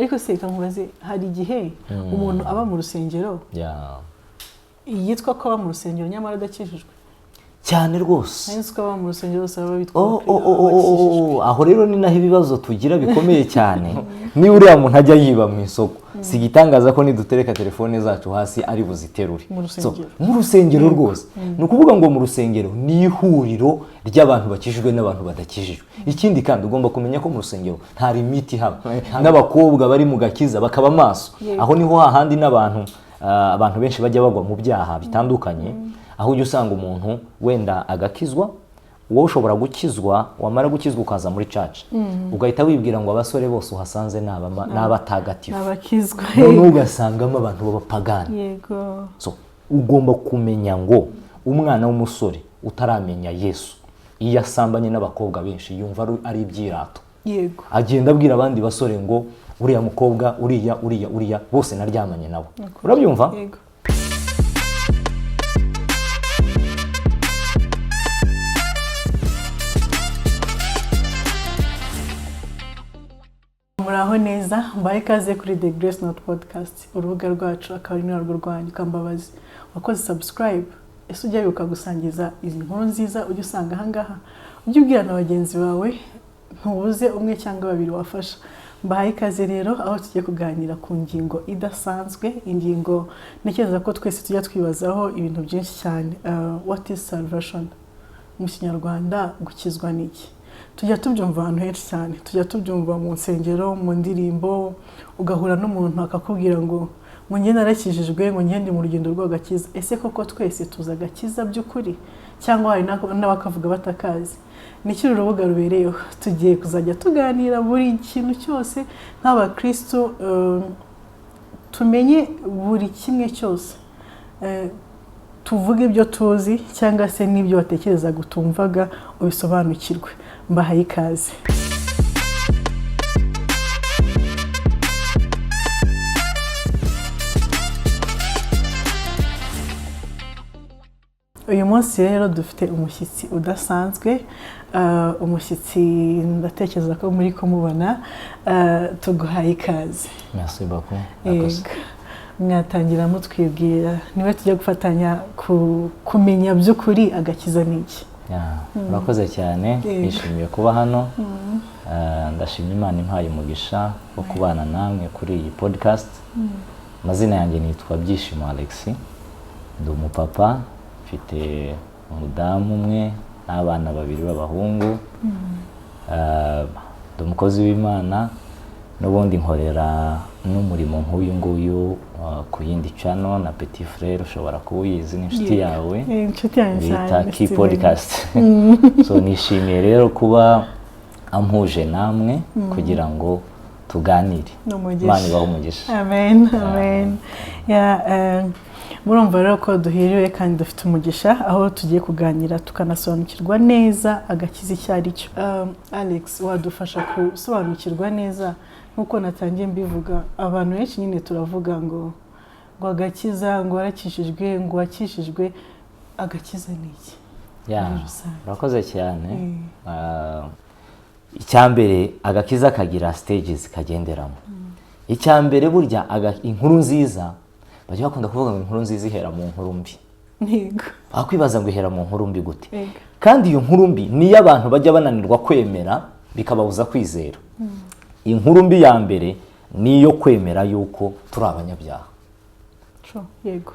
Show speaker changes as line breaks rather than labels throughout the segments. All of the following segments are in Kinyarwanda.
Ariko se reka nkubaze, hari igihe umuntu aba mu rusengero, yitwa ko aba mu rusengero nyamara adakijijwe?
Cyane rwose.
Nari nzi ko aba mu rusengero bose baba bitwa
Oh, oh, oh, oh,
abakijijwe.
oh, aho rero ni naho ibibazo tugira bikomeye cyane. Niba uriya muntu ajya yiba mu isoko, si igitangaza ko nidutereka telefone zacu hasi ari buziterure.
Mu rusengero.
So, mu rusengero rwose, ni ukuvuga ngo mu rusengero ni ihuriro ry'abantu bakijijwe n'abantu badakijijwe. Ikindi kandi, ugomba kumenya ko mu rusengero nta limit ihaba, n'abakobwa bari mu gakiza bakaba maso. Aho niho hahandi n'abantu abantu benshi bajya bagwa mu byaha bitandukanye, aho ujya usanga umuntu wenda agakizwa. Wowe ushobora gukizwa, wamara gukizwa ukaza muri church, ugahita wibwira ngo abasore bose uhasanze ni abatagatifu.
Abakizwa.
Noneho ugasangamo abantu b'abapagani. So ugomba kumenya ngo umwana w'umusore utaramenya Yesu, iyo asambanye n'abakobwa benshi yumva ari ibyirato. Agenda abwira abandi basore ngo uriya mukobwa, uriya, uriya, uriya, bose naryamanye nabo. Urabyumva?
Yego. Muraho neza, mbaye ikaze kuri The Grace Note Podcast, urubuga rwacu akaba ari narwo rwanyu. Kambabazi, wakoze subscribe? Ese ujya wibuka gusangiza izi nkuru nziza ujya usanga ahangaha? Ujye ubwira na bagenzi bawe, ntubuze umwe cyangwa babiri wafasha. Mbahaye ikaze rero, aho tugiye kuganira ku ngingo idasanzwe, ingingo ntekereza ko twese tujya twibazaho ibintu byinshi cyane. What is salvation? Mu Kinyarwanda, gukizwa ni iki? Tujya tubyumva ahantu henshi cyane, tujya tubyumva mu nsengero, mu ndirimbo, ugahura n'umuntu akakubwira ngo njye narakijijwe, ngo njye ndi mu rugendo rw'agakiza. Ese koko twese tuzi agakiza by'ukuri, cyangwa hari n'abakavuga batakazi? Ni uru rubuga rubereyeho. Tugiye kuzajya tuganira buri kintu cyose nk'abakristo, tumenye buri kimwe cyose, tuvuge ibyo tuzi cyangwa se n'ibyo watekerezaga utumvaga, ubisobanukirwe. Mbahaye ikaze. Uyu munsi rero dufite umushyitsi udasanzwe, umushyitsi ndatekereza ko muri kumubona. Tuguhaye ikaze.
Merci beaucoup.
Yego. Mwatangira mutwibwira, niwe tujya gufatanya kumenya by'ukuri agakiza ni iki.
Yeah, urakoze cyane. Nishimiye kuba hano. Ndashima Imana impaye umugisha wo kubana namwe kuri iyi podcast. Amazina yanjye nitwa Byishimo Alexis, ndi umupapa, mfite umudamu umwe n'abana babiri b'abahungu. Ndi umukozi w'Imana, n'ubundi nkorera n'umurimo nk'uyu nguyu ku yindi channel na petit frère, ushobora kuba uyizi, ni inshuti yawe.
Inshuti yanjye
bita
cyane.
Key
Steven.
Podcast. So nishimiye rero kuba ampuje namwe kugira ngo tuganire.
Ni umugisha.
Imana ibahe umugisha.
Amen, amen. Yeah, murumva rero ko duhiriwe kandi dufite umugisha, aho tugiye kuganira tukanasobanukirwa neza agakiza icyo ari cyo. Alex, wadufasha gusobanukirwa neza nk'uko natangiye mbivuga? Abantu benshi nyine turavuga ngo agakiza, ngo warakijijwe, ngo wakijijwe. Agakiza ni iki muri rusange?
Urakoze cyane. Icya mbere, agakiza kagira stages kagenderamo. Icya mbere, burya inkuru nziza, bajya bakunda kuvuga ngo inkuru nziza ihera mu nkuru mbi. Wakwibaza ngo ihera mu nkuru mbi gute? Kandi iyo nkuru mbi niyo abantu bajya bananirwa kwemera, bikababuza kwizera. Inkuru mbi ya mbere ni iyo kwemera yuko turi abanyabyaha.
True. Yego.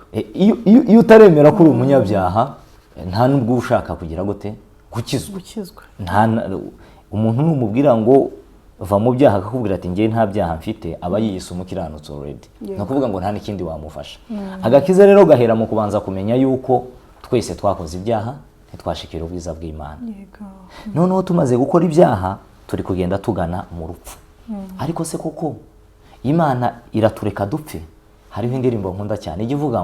Iyo utaremera ko uri umunyabyaha, nta nubwo uba ushaka kugira gute? Gukizwa.
Gukizwa.
Nta umuntu numubwira ngo va mu byaha, akakubwira ati ngewe nta byaha mfite, aba yiyise umukiranutsi already. Ni ukuvuga ngo nta n'ikindi wamufasha. Agakiza rero gahera mu kubanza kumenya yuko twese twakoze ibyaha, ntitwashikira ubwiza bw'Imana. Noneho tumaze gukora ibyaha, turi kugenda tugana mu rupfu. Ariko se koko Imana iratureka dupfe? Hariho indirimbo nkunda cyane ijya ivuga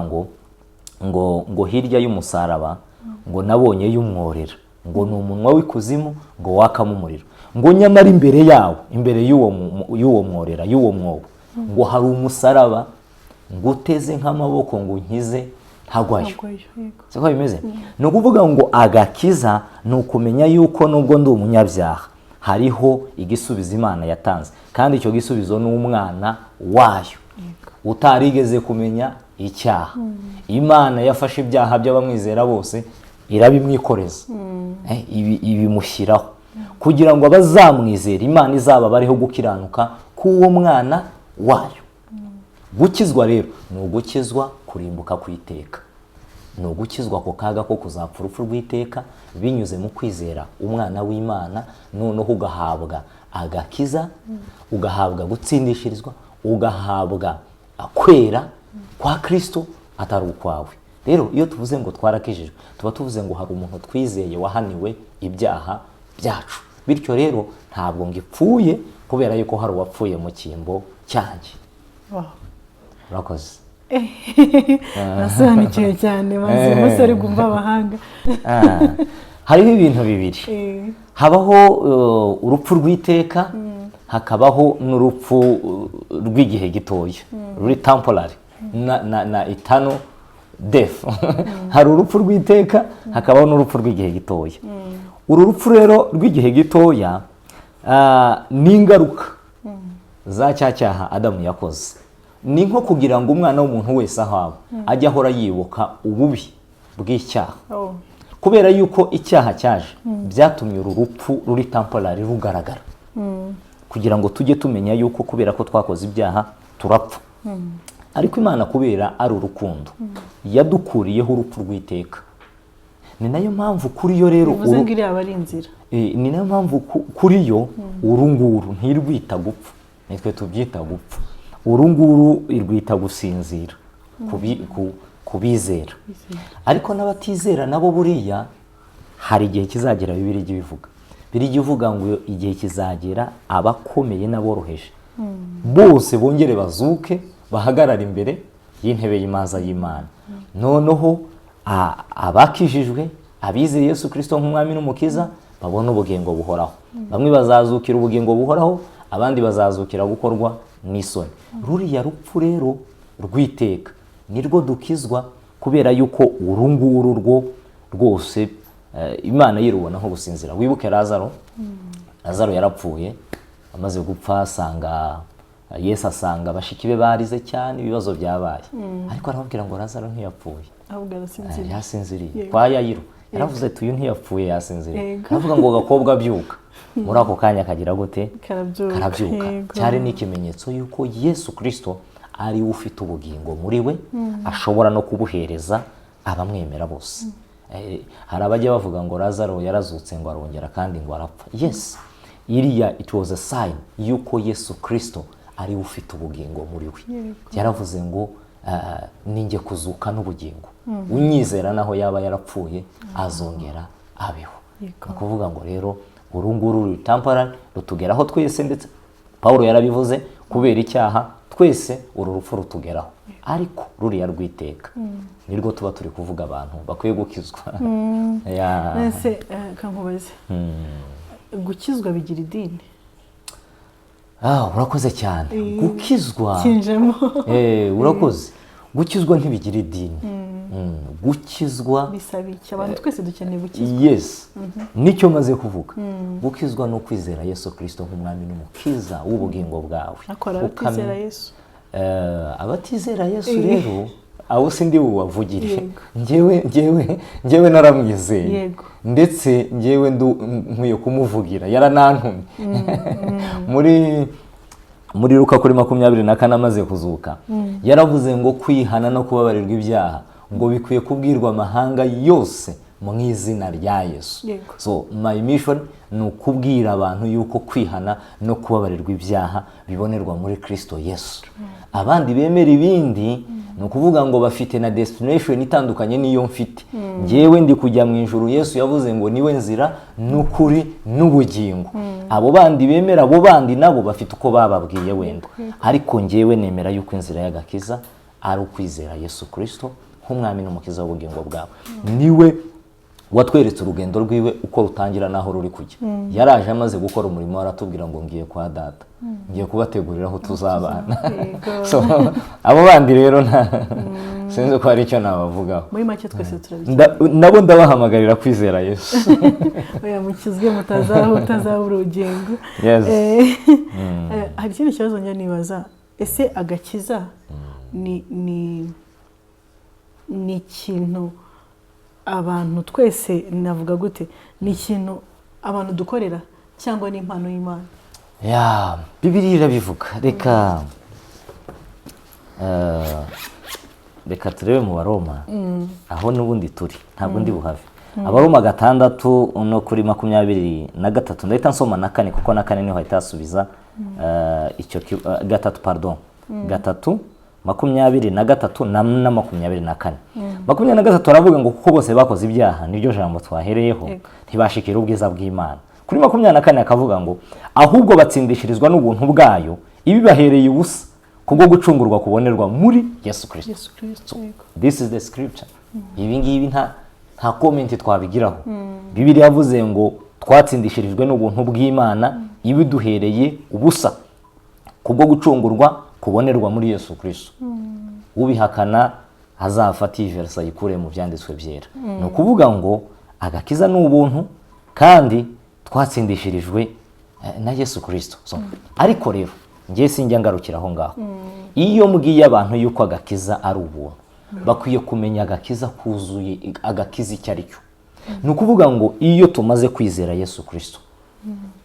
ngo hirya y'umusaraba ngo nabonye y'umworera, ngo ni umunwa w'ikuzimu ngo wakamo umuriro, ngo nyamara imbere yawo, imbere y'uwo mworera, y'uwo mwobo, ngo hari umusaraba ngo uteze nk'amaboko ngo unkize ntagwayo.
Ntagwayo, yego.
Siko bimeze? Ni ukuvuga ngo agakiza ni ukumenya yuko nubwo ndi umunyabyaha, Hariho igisubizo Imana yatanze, kandi icyo gisubizo ni umwana wayo utarigeze kumenya icyaha. Imana yafashe ibyaha by'abamwizera bose irabimwikoreza, ibimushyiraho kugira ngo abazamwizera Imana izaba bariho gukiranuka k'uwo mwana wayo. Gukizwa rero ni ugukizwa kurimbuka kw'iteka, ni ugukizwa ako kaga ko kuzapfa urupfu rw'iteka binyuze mu kwizera umwana w'Imana, noneho ugahabwa agakiza, ugahabwa gutsindishirizwa, ugahabwa kwera kwa Kirisito atari ukwawe. Rero iyo tuvuze ngo twarakijijwe, tuba tuvuze ngo hari umuntu twizeye wahaniwe ibyaha byacu. Bityo rero ntabwo ngipfuye kubera yuko hari uwapfuye mu cyimbo cyanjye. Urakoze.
Nasobanukiwe cyane, maze umunsi ari bwumva abahanga.
Hariho ibintu bibiri. Habaho urupfu rw'iteka, hakabaho n'urupfu rw'igihe gitoya ruri temporary na eternal death. Hari urupfu rw'iteka, hakabaho n'urupfu rw'igihe gitoya. Uru rupfu rero rw'igihe gitoya ni ingaruka za cya cyaha Adamu yakoze. Ni nko kugira ngo umwana w'umuntu wese aho aba ajye ahora yibuka ububi bw'icyaha. Kubera yuko icyaha cyaje, byatumye uru rupfu ruri temporary rugaragara, kugira ngo tujye tumenya yuko kubera ko twakoze ibyaha turapfa. Ariko Imana, kubera ari urukundo, yadukuriyeho urupfu rw'iteka. Ni nayo mpamvu kuri yo rero
Bivuze ngo iriya aba ari inzira.
Ni nayo mpamvu kuri yo uru nguru ntirwita gupfa, nitwe tubyita gupfa. Uru nguru irwita gusinzira ku bizera. Ariko n'abatizera nabo buriya hari igihe kizagera. Bibiliya ijya ibivuga, Bibiliya ijya ivuga ngo igihe kizagera abakomeye n'aboroheje bose bongere bazuke, bahagarare imbere y'intebe y'imanza y'Imana. Noneho abakijijwe, abizeye Yesu Kirisito nk'umwami n'umukiza, babone ubugingo buhoraho. Bamwe bazazukira ubugingo buhoraho, abandi bazazukira gukorwa n'isoni. Ruriya rupfu rero rw'iteka nirwo dukizwa, kubera yuko uru nguru rwo rwose Imana yirubona nko gusinzira. Wibuke Lazaro. Lazaro yarapfuye, amaze gupfa asanga Yesu, asanga bashiki be barize cyane, ibibazo byabaye, ariko arababwira ngo Lazaro ntiyapfuye,
Ahubwo arasinziriye.
Yasinziriye.
Kwa
Kwa Yayiro yaravuze ati: "Uyu ntiyapfuye, yasinziriye." Aravuga ngo: "Gakobwa, byuka." Muri ako kanya kagira gute?
Karabyuka.
Karabyuka. Cyari n'ikimenyetso y'uko Yesu Kirisito ari we ufite ubugingo muri we, ashobora no kubuhereza abamwemera bose. Hari abajya bavuga ngo Lazaro yarazutse, ngo arongera kandi ngo arapfa. Yes, iriya it was a sign y'uko Yesu Kirisito ari we ufite ubugingo muri we. Yaravuze ngo ninjye kuzuka n'ubugingo, unyizera naho yaba yarapfuye azongera abeho. Ni ukuvuga ngo rero uru nguru ruri temporary rutugeraho twese, ndetse Paul yarabivuze, kubera icyaha twese uru rupfu rutugeraho. Ariko ruriya rw'iteka nirwo tuba turi kuvuga abantu bakwiye gukizwa. Yeah.
Ese kankubaze, gukizwa bigira idini?
Ah, urakoze cyane. Gukizwa
Kinjemo.
Urakoze. Gukizwa ntibigira idini. Gukizwa
Bisaba iki? Abantu twese dukeneye gukizwa.
Yes, nicyo maze kuvuga. Gukizwa ni ukwizera Yesu Kirisito nk'umwami n'umukiza w'ubugingo bwawe.
Akora abatizera Yesu.
Abatizera Yesu rero abo sindi bubavugire. Njyewe naramwizeye. Ndetse njyewe nkwiye kumuvugira, yaranantumye. Muri Luka kuri 24, amaze kuzuka, yaravuze ngo kwihana no kubabarirwa ibyaha ngo bikwiye kubwirwa amahanga yose mu izina rya Yesu. So my mission ni ukubwira abantu yuko kwihana no kubabarirwa ibyaha bibonerwa muri Kristo Yesu. Abandi bemera ibindi, ni ukuvuga ngo bafite na destination itandukanye n'iyo mfite. Njyewe ndi kujya mu ijuru. Yesu yavuze ngo niwe nzira n'ukuri n'ubugingo. Abo bandi bemera, abo bandi nabo bafite uko bababwiye wenda, ariko njyewe nemera yuko inzira y'agakiza ari ukwizera Yesu Kristo nk'umwami n'umukiza w'ubugingo bwawe. Niwe Watweretse urugendo rwiwe uko rutangira n'aho ruri kujya. Yaraje, amaze gukora umurimo, aratubwira ngo: "Ngiye kwa Data, ngiye kubategurira aho tuzabana." So, abo bandi rero sinzi ko hari icyo nabavugaho.
Muri make, twese turabikeneye.
Nabo ndabahamagarira kwizera Yesu.
Oya, mukizwe mutazaba utazabura ubugingo.
Yes.
Hari ikindi kibazo njya nibaza: ese agakiza ni ikintu abantu twese, navuga gute, ni ikintu abantu dukorera cyangwa ni impano y'Imana?
Ya, Bibiliya irabivuga. Reka turebe mu Baroma, aho n'ubundi turi, ntabwo ndi buhave. Abaroma 6 no kuri 23, ndahita nsoma na 4 kuko na 4 niho hahita hasubiza icyo 3, pardon, 3 23 na 24. 23 aravuga ngo: "Kuko bose bakoze ibyaha," niryo jambo twahereyeho, "ntibashikira ubwiza bw'Imana." Kuri 24 akavuga ngo: "Ahubwo batsindishirizwa n'ubuntu bwayo ibibahereye ubusa kubwo gucungurwa kubonerwa muri Yesu Kirisito."
Yesu Kirisito, yego.
This is the scripture. Ibi ngibi nta comment twabigiraho. Bibiliya yavuze ngo twatsindishirijwe n'ubuntu bw'Imana ibiduhereye ubusa kubwo gucungurwa kubonerwa muri Yesu Kirisito. Ubihakana azafata iyi verse ayikure mu byanditswe byera. Ni ukuvuga ngo agakiza ni ubuntu kandi twatsindishirijwe na Yesu Kirisito. So, ariko rero njye sinjya ngarukira aho ngaho. Iyo mbwiye abantu yuko agakiza ari ubuntu, bakwiye kumenya agakiza kuzuye, agakiza icyo ari cyo. Ni ukuvuga ngo iyo tumaze kwizera Yesu Kirisito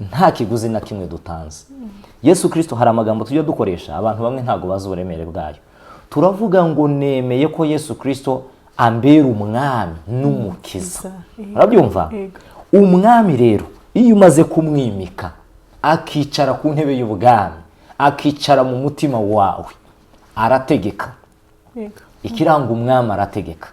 nta kiguzi na kimwe dutanze, Yesu Kirisito, hari amagambo tujya dukoresha, abantu bamwe ntabwo bazi uburemere bwayo. Turavuga ngo: "Nemeye ko Yesu Kirisito ambera umwami n'umukiza." Urabyumva?
Yego.
Umwami rero, iyo umaze kumwimika akicara ku ntebe y'ubwami, akicara mu mutima wawe, arategeka. Ikiranga umwami, arategeka.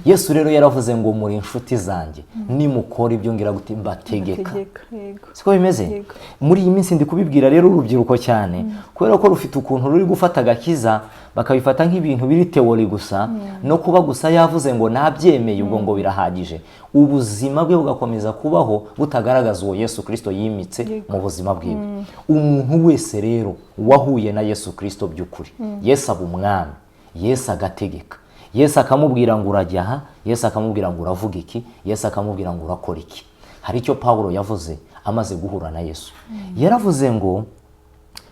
Yesu rero yaravuze ngo: "Muri inshuti zanjye nimukora ibyo ngira gute? Mbategeka."
Tegeka, yego.
Siko bimeze?
Yego.
Muri iyi minsi ndi kubibwira rero urubyiruko cyane, kubera ko rufite ukuntu ruri gufata agakiza, bakabifata nk'ibintu biri theory gusa, no kuba gusa yavuze ngo nabyemeye, ubwo ngo birahagije, ubuzima bwe bugakomeza kubaho butagaragaza uwo Yesu Kirisito yimitse mu buzima bwiwe. Umuntu wese rero wahuye na Yesu Kirisito by'ukuri, Yesu aba umwami, Yesu agategeka, Yesu akamubwira ngo urajya aha, Yesu akamubwira ngo uravuga iki, Yesu akamubwira ngo urakora iki. Hari icyo Pawulo yavuze amaze guhura na Yesu. Yaravuze ngo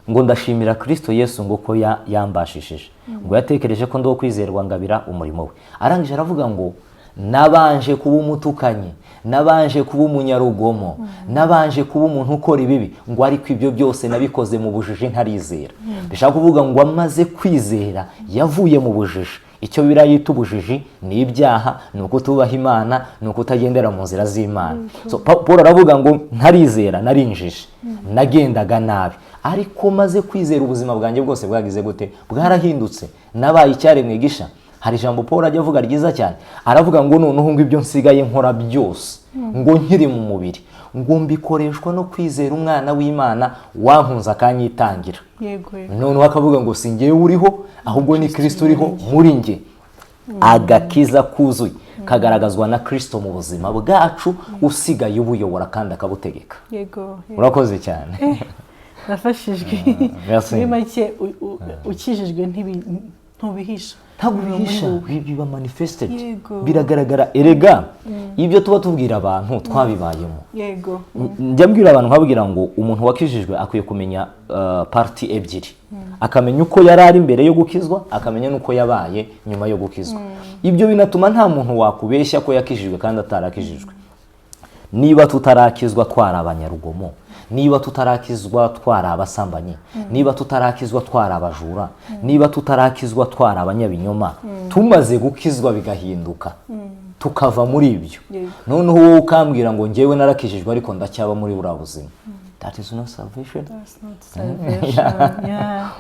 ndashimira Kirisito Yesu ngo ko yambashishije, ngo yatekereje ko ndi uwo kwizerwa ngabira umurimo we. Arangije aravuga ngo: "Nabanje kuba umutukanyi, nabanje kuba umunyarugomo, nabanje kuba umuntu ukora ibibi," ngo ariko ibyo byose nabikoze mu bujiji ntarizera. Bishaka kuvuga ngo amaze kwizera yavuye mu bujiji. Icyo Bibiliya yita ubujiji ni ibyaha, ni ukutubaha Imana, ni ukutagendera mu nzira z'Imana. So, Paul aravuga ngo: "Ntarizera narinjije, nagendaga nabi, ariko maze kwizera ubuzima bwanjye bwose bwagize gute? Bwarahindutse, nabaye icyaremwe gisha." Hari ijambo Paul ajya avuga ryiza cyane, aravuga ngo: "Noneho ngo ibyo nsigaye nkora byose, ngo nkiri mu mubiri, ngo mbikoreshwa no kwizera umwana w'Imana wankunze akanyitangira."
yego yego
Noneho akavuga ngo: "Si njyewe uriho, ahubwo ni Kirisito uriho muri njye." Agakiza kuzuye kagaragazwa na Kirisito mu buzima bwacu, usigaye ubuyobora kandi akabutegeka.
Yego.
Urakoze cyane.
Nafashijwe.
Merci.
Muri make, ukijijwe ntubihisha.
Ntabwo
Biba muri
bihisha.
wowe.
Biba manifested. Biragaragara. Erega ibyo tuba tubwira abantu twabibayemo. Njya mbwira abantu, nkabwira ngo umuntu wakijijwe akwiye kumenya parts ebyiri: akamenya uko yari ari mbere yo gukizwa, akamenya n'uko yabaye nyuma yo gukizwa. Ibyo binatuma nta muntu wakubeshya ko yakijijwe kandi atarakijijwe. Niba tutarakizwa twari abanyarugomo, niba tutarakizwa twari abasambanyi, niba tutarakizwa twari abajura, niba tutarakizwa twari abanyabinyoma, tumaze gukizwa bigahinduka tukava muri ibyo, noneho wowe ukambwira ngo ngewe narakijijwe ariko ndacyaba muri buriya buzima, that is no salvation.
That's not salvation. Yeah.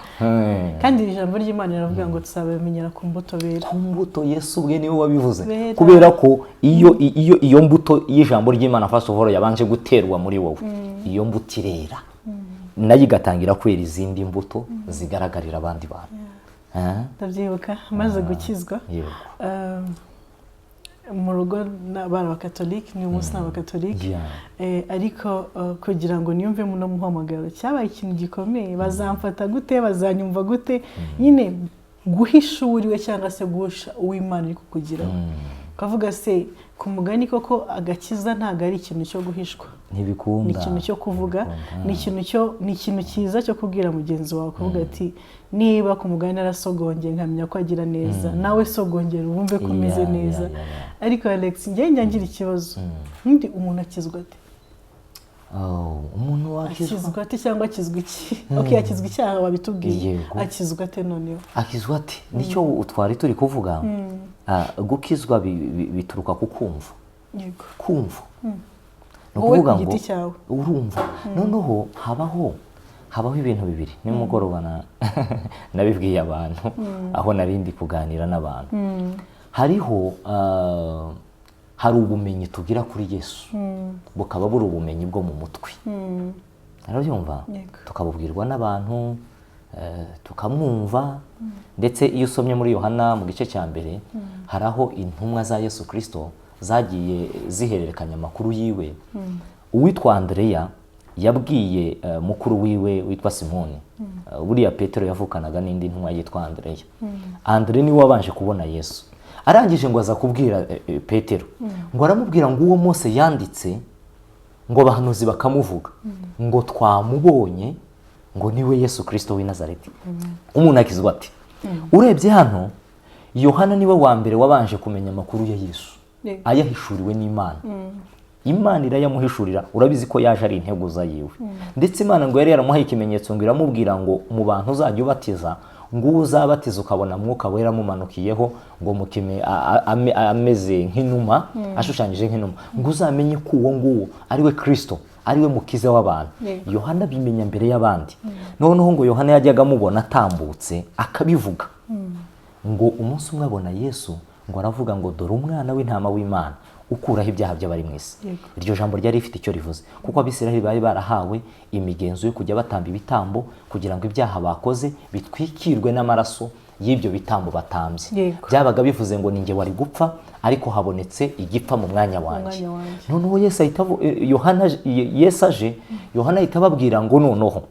Kandi ijambo ry'Imana riravuga ngo tuzabamenyera ku mbuto bera.
Ku mbuto. Yesu ubwe niwe wabivuze.
Bera.
Kubera ko iyo mbuto y'ijambo ry'Imana, first of all, yabanje guterwa muri wowe, iyo mbuto irera, nayo igatangira kwera izindi mbuto zigaragarira abandi bantu.
Ndabyibuka maze gukizwa, Mu rugo bari Abakatolike, n'uyu munsi ni Abakatolike. Ariko kugira ngo niyumvemo uno muhamagaro cyabaye ikintu gikomeye. Bazamfata gute? Bazanyumva gute? Nyine guhisha uwo uriwe cyangwa se guhisha uw'Imana iri kukugiraho, ukavuga se ku mugani koko agakiza ntabwo ari ikintu cyo guhishwa.
Ntibikunda.
Ni ikintu cyo kuvuga.
Ntibikunda.
Ni ikintu cyiza cyo kubwira mugenzi wawe, kuvuga ati: "Niba ku mugani narasogongeye nkamenya ko agira neza, nawe sogongera wumve ko umeze neza." Ariko Alex, njye njya ngira ikibazo undi: umuntu akizwa ate?
Oh, umuntu wakizwa?
Akizwa ate cyangwa akizwa iki? Okay, akizwa icyaha wabitubwiye.
Yego.
Akizwa ate noneho?
Akizwa ate? Nicyo twari turi kuvuga. Gukizwa bituruka ku kumva. Kumva ni
Wowe
ukuvuga
ku
ngo
giti cyawe.
Urumva, noneho habaho ibintu bibiri. Nimugoroba nabibwiye abantu aho nari ndi kuganira n'abantu. Hariho hari ubumenyi tugira kuri Yesu, bukaba buri ubumenyi bwo mu mutwe, arabyumva.
Yego.
Tukabubwirwa n'abantu, tukamwumva. Ndetse iyo usomye muri Yohana mu gice cya mbere, hari aho intumwa za Yesu Kirisito zagiye zihererekanya amakuru yiwe. Uwitwa Andereya yabwiye mukuru wiwe witwa Simoni. Buriya Petero yavukanaga n'indi ntumwa yitwa Andereya. Andereya niwe wabanje kubona Yesu. Arangije ngo aza kubwira Petero, ngo aramubwira ngo: "Uwo Mose yanditse, ngo abahanuzi bakamuvuga, ngo twamubonye, ngo niwe Yesu Kirisito w'i Nazareti." Umuntu akizwa ati: urebye hano, Yohana niwe wa mbere wabanje kumenya amakuru ya Yesu, ayahishuriwe n'Imana. Imana irayamuhishurira. Urabizi ko yaje ari integuza yiwe. Ndetse Imana ngo yari yaramuhaye ikimenyetso, ngo iramubwira ngo: "Mu bantu uzajya ubatiza, ngo uwo uzabatiza ukabona Mwuka Wera amumanukiyeho, ngo mukime ameze nk'inuma, ashushanyije nk'inuma, ngo uzamenye ko uwo nguwo ari we Kirisito, ari we mukiza w'abantu." Yohana abimenya mbere y'abandi. Noneho ngo Yohana yajyaga amubona atambutse akabivuga. Ngo umunsi umwe abona Yesu, ngo aravuga ngo: "Dore umwana w'intama w'Imana ukuraho ibyaha by'abari mu isi." Iryo jambo ryari rifite icyo rivuze, kuko Abisiraheli bari barahawe imigenzo yo kujya batamba ibitambo kugira ngo ibyaha bakoze bitwikirwe n'amaraso y'ibyo bitambo batambye. Byabaga bivuze ngo: "Ni njye wari gupfa, ariko habonetse igipfa mu mwanya wanjye."
Mwanya wanjye.
Noneho Yesu ahita Yohana Yesu aje, Yohana ahita ababwira ngo: "Noneho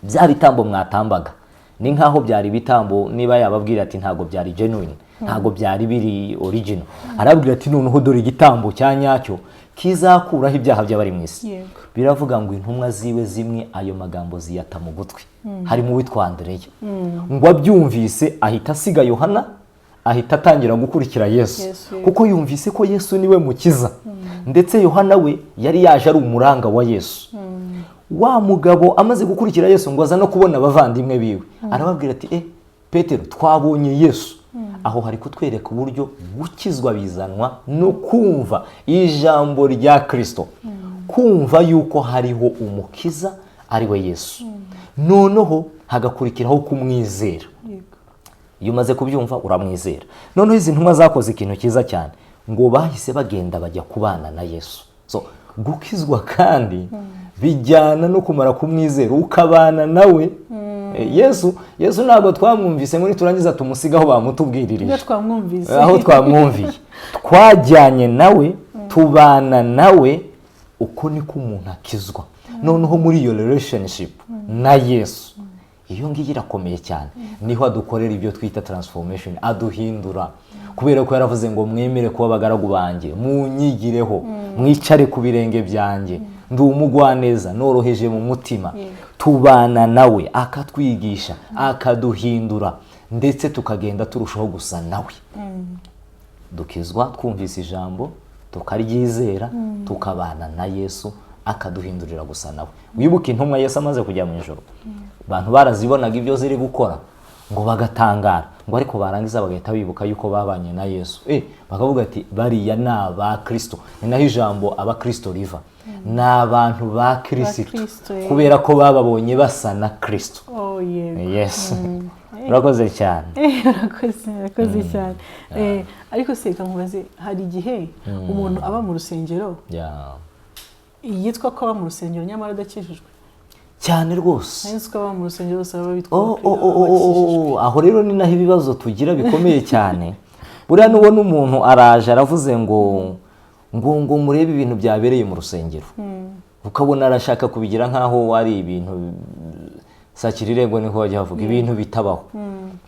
bya bitambo mwatambaga ni nk'aho byari ibitambo." Niba yababwira ati ntabwo byari genuine, ntabwo byari biri original. Arababwira ati: "Noneho dore igitambo cya nyacyo kizakuraho ibyaha by'abari mu isi." Biravuga ngo intumwa ziwe zimwe ayo magambo ziyata mu gutwi, harimo uwitwa Andereya. Ngo abyumvise ahita asiga Yohana, ahita atangira gukurikira Yesu,
Yesu, yego.
kuko yumvise ko Yesu niwe mukiza. Ndetse Yohana we yari yaje ari umuranga wa Yesu. Wa mugabo amaze gukurikira Yesu, ngo aza no kubona abavandimwe biwe, arababwira ati: "Eh, Petero, twabonye Yesu." Aho hari kutwereka uburyo gukizwa bizanwa no kumva ijambo rya Kirisito, kumva yuko hariho umukiza ari we Yesu, noneho hagakurikiraho kumwizera. Iyo umaze kubyumva uramwizera. Noneho izi ntumwa zakoze ikintu cyiza cyane, ngo bahise bagenda bajya kubana na Yesu. So gukizwa kandi bijyana no kumara kumwizera ukabana nawe. Yesu ntabwo twamwumvise ngo niturangiza tumusigaho bamutubwiririje.
Ibyo twamwumvise.
Aho twamwumviye twajyanye nawe, tubana nawe. Uko niko umuntu akizwa. Noneho muri iyo relationship na Yesu, iyo ngiyo irakomeye cyane, niho adukorera ibyo twita transformation, aduhindura, kubera ko yaravuze ngo: "Mwemere kuba abagaragu banjye, munyigireho, mwicare ku birenge byanjye, ndi umugwaneza noroheje mu mutima." Tubana nawe, akatwigisha, akaduhindura, ndetse tukagenda turushaho gusa nawe. Dukizwa twumvise ijambo, tukaryizera, tukabana na Yesu, akaduhindurira gusa nawe. Wibuke intumwa Yesu amaze kujya mu ijoro, abantu barazibonaga ibyo ziri gukora ngo bagatangara, ngo ariko barangiza bagahita bibuka yuko babanye na Yesu, bakavuga ati: "Bariya ni aba Kirisito." Ni naho ijambo Abakirisito riva, ni abantu ba Kirisito,
Kristo,
kubera ko bababonye basa na Kirisito.
Oh, yego.
Yes, urakoze cyane.
Urakoze, urakoze cyane. Ariko se reka nkubaze, hari igihe umuntu aba mu rusengero, yitwa ko aba mu rusengero nyamara adakijijwe?
Cyane rwose.
Nari nzi ko aba mu rusengero bose baba bitwa
Oh, oh, oh, oh,
abakijijwe.
oh, aho rero ni naho ibibazo tugira bikomeye cyane. Buriya nubona umuntu araje aravuze ngo murebe ibintu byabereye mu rusengero, ukabona arashaka kubigira nk'aho ari ibintu sakirirego, niho bajya bavuga ibintu bitabaho.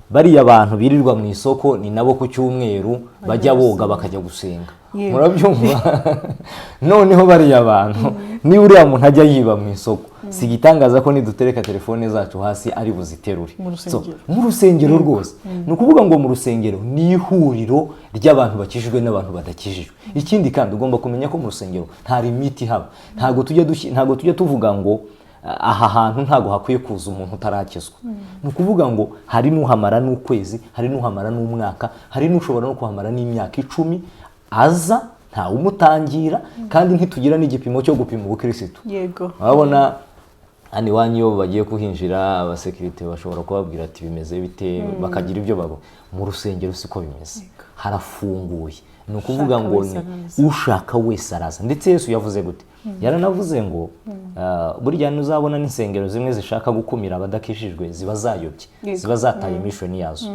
Bariya bantu birirwa mu isoko ni nabo ku cyumweru bajya boga bakajya gusenga. Murabyumva? Noneho bariya bantu, niba uriya muntu ajya yiba mu isoko, si igitangaza ko nidutereka telefone zacu hasi ari buziterure.
Mu rusengero.
So, mu rusengero rwose, ni ukuvuga ngo mu rusengero ni ihuriro ry'abantu bakijijwe n'abantu badakijijwe. Ikindi kandi, ugomba kumenya ko mu rusengero nta limit ihaba. Ntabwo tujya tuvuga ngo aha hantu ntabwo hakwiye kuza umuntu utarakizwa. Ni ukuvuga ngo hari n'uhamara n'ukwezi, hari n'uhamara n'umwaka, hari n'ushobora no kuhamara n'imyaka 10 aza ntawumutangira, kandi ntitugira n'igipimo cyo gupima ubukirisitu. Urabona hano iwanyu iyo bagiye kuhinjira, abasekirite bashobora kubabwira ati: "Bimeze bite?" Bakagira ibyo babo. Mu rusengero siko bimeze, harafunguye. Ni ukuvuga
Ushaka
ngo
wese
ni
araza.
ushaka wese araza. Ndetse Yesu yavuze gute? Yaranavuze ngo burya ntuzabona n'insengero zimwe zishaka gukumira abadakijijwe ziba zayobye, ziba zataye mission yazo.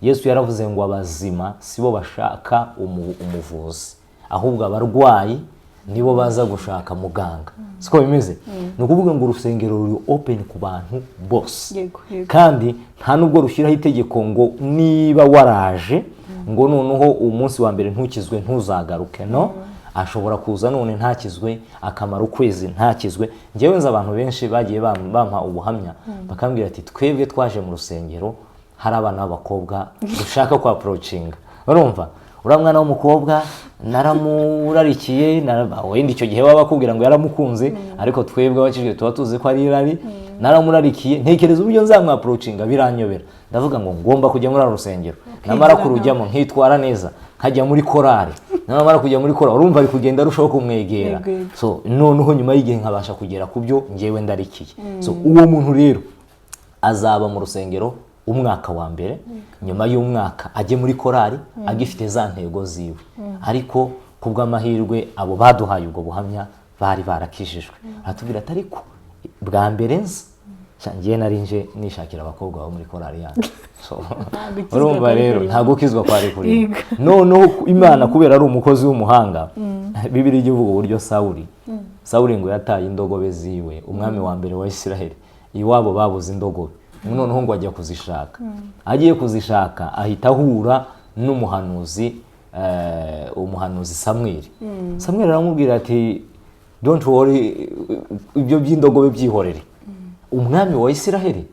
Yesu yaravuze ngo abazima sibo bashaka umuvuzi, ahubwo abarwayi nibo baza gushaka muganga. Siko bimeze? Ni ukuvuga ngo urusengero ruri open ku bantu bose.
yego yego
Kandi nta nubwo rushyiraho itegeko ngo niba waraje ngo noneho umunsi wa mbere ntukizwe ntuzagaruke. No ashobora kuza none ntakizwe, akamara ukwezi ntakizwe. Ngewe nzi abantu benshi bagiye bampa ubuhamya, bakambwira ati: "Twebwe twaje mu rusengero hari abana b'abakobwa dushaka kwa approachinga. Urumva uriya mwana w'umukobwa naramurarikiye." Wenda icyo gihe baba bakubwira ngo yaramukunze, ariko twebwe abakijijwe tuba tuzi ko ari irari. "Naramurarikiye, ntekereza uburyo nzamwapproachinga biranyobera, ndavuga ngo ngomba kujya muri uru rusengero, namara kurujyamo nkitwara neza nkajya muri korari, namara kujya muri korari." Urumva ari kugenda arushaho kumwegera.
Yego, yego.
So noneho nyuma y'igihe nkabasha kugera ku byo ngewe ndarikiye. So uwo muntu rero azaba mu rusengero umwaka wa mbere, nyuma y'umwaka ajye muri korari agifite za ntego ziwe. Ariko ku bw'amahirwe abo baduhaye ubwo buhamya bari barakijijwe. Aratubwira ati: "Ariko bwa mbere nzi sha, ngewe nari nje nishakira abakobwa bo muri korari yacu." So,
gukizwa
urumva
kwari
rero
kurimo.
nta gukizwa kwari kurimo. Noneho Imana, kubera ari umukozi w'umuhanga, Bibiliya ijya ivuga uburyo Sawuli ngo yataye indogobe ziwe, umwami wa mbere wa Isiraheli. Iwabo babuze indogobe, noneho ngo ajya kuzishaka. Agiye kuzishaka ahita ahura n'umuhanuzi, umuhanuzi Samweli. Samweli aramubwira ati: "Don't worry, ibyo by'indogobe byihorere. Umwami wa Isiraheli,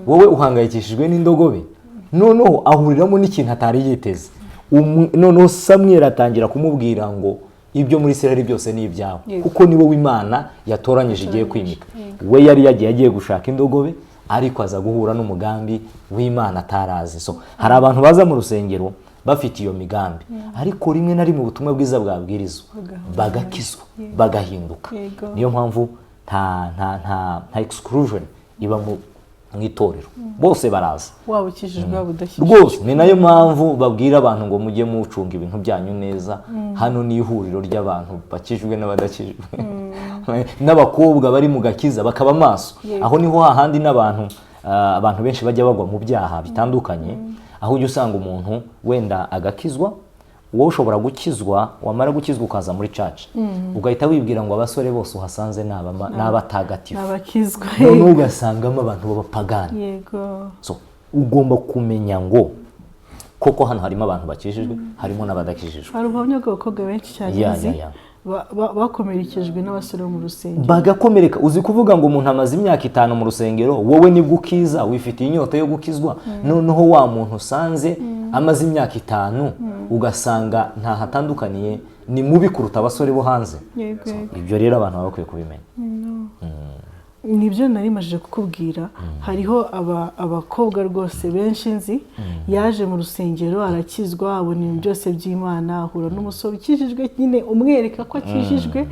wowe uhangayikishijwe n'indogobe?" Noneho ahuriramo n'ikintu atari yiteze. Noneho Samweli atangira kumubwira ngo ibyo muri Isiraheli byose ni ibyawe, kuko ni wowe Imana yatoranyije igiye kwimika. We yari yagiye agiye gushaka indogobe, ariko aza guhura n'umugambi w'Imana atarazi. So hari abantu baza mu rusengero bafite iyo migambi, ariko rimwe na rimwe ubutumwa bwiza bwabwirizwa bagakizwa, bagahinduka. Niyo mpamvu nta exclusion iba mu itorero, bose baraza.
Waba ukijijwe, waba udakijijwe.
Rwose ni nayo mpamvu babwira abantu ngo mujye mucunga ibintu byanyu neza. Hano ni ihuriro ry'abantu bakijijwe n'abadakijijwe, n'abakobwa bari mu gakiza bakaba maso. Aho niho hahandi n'abantu abantu benshi bajya bagwa mu byaha bitandukanye, aho ujya usanga umuntu wenda agakizwa. Wowe ushobora gukizwa, wamara gukizwa ukaza muri church, ugahita wibwira ngo abasore bose uhasanze ni abatagatifu.
Abakizwa.
Noneho ugasangamo abantu b'abapagani. So ugomba kumenya ngo koko hano harimo abantu bakijijwe, harimo n'abadakijijwe.
Hari ubuhamya bw'abakobwa benshi cyane nzi bakomerekejwe n'abasore bo mu rusengero.
Bagakomereka. Uzi kuvuga ngo umuntu amaze imyaka 5 mu rusengero, wowe nibwo ukiza, wifitiye inyota yo gukizwa, noneho wa muntu usanze amaze imyaka 5 ugasanga ntahatandukaniye, ni mubi kuruta abasore bo hanze. Ibyo rero abantu baba bakwiye kubimenya.
Nibyo nari majije kukubwira. Hariho abakobwa rwose benshi nzi, yaje mu rusengero arakizwa, abona ibintu byose by'Imana, ahura n'umusore ukijijwe nyine umwereka ko akijijwe,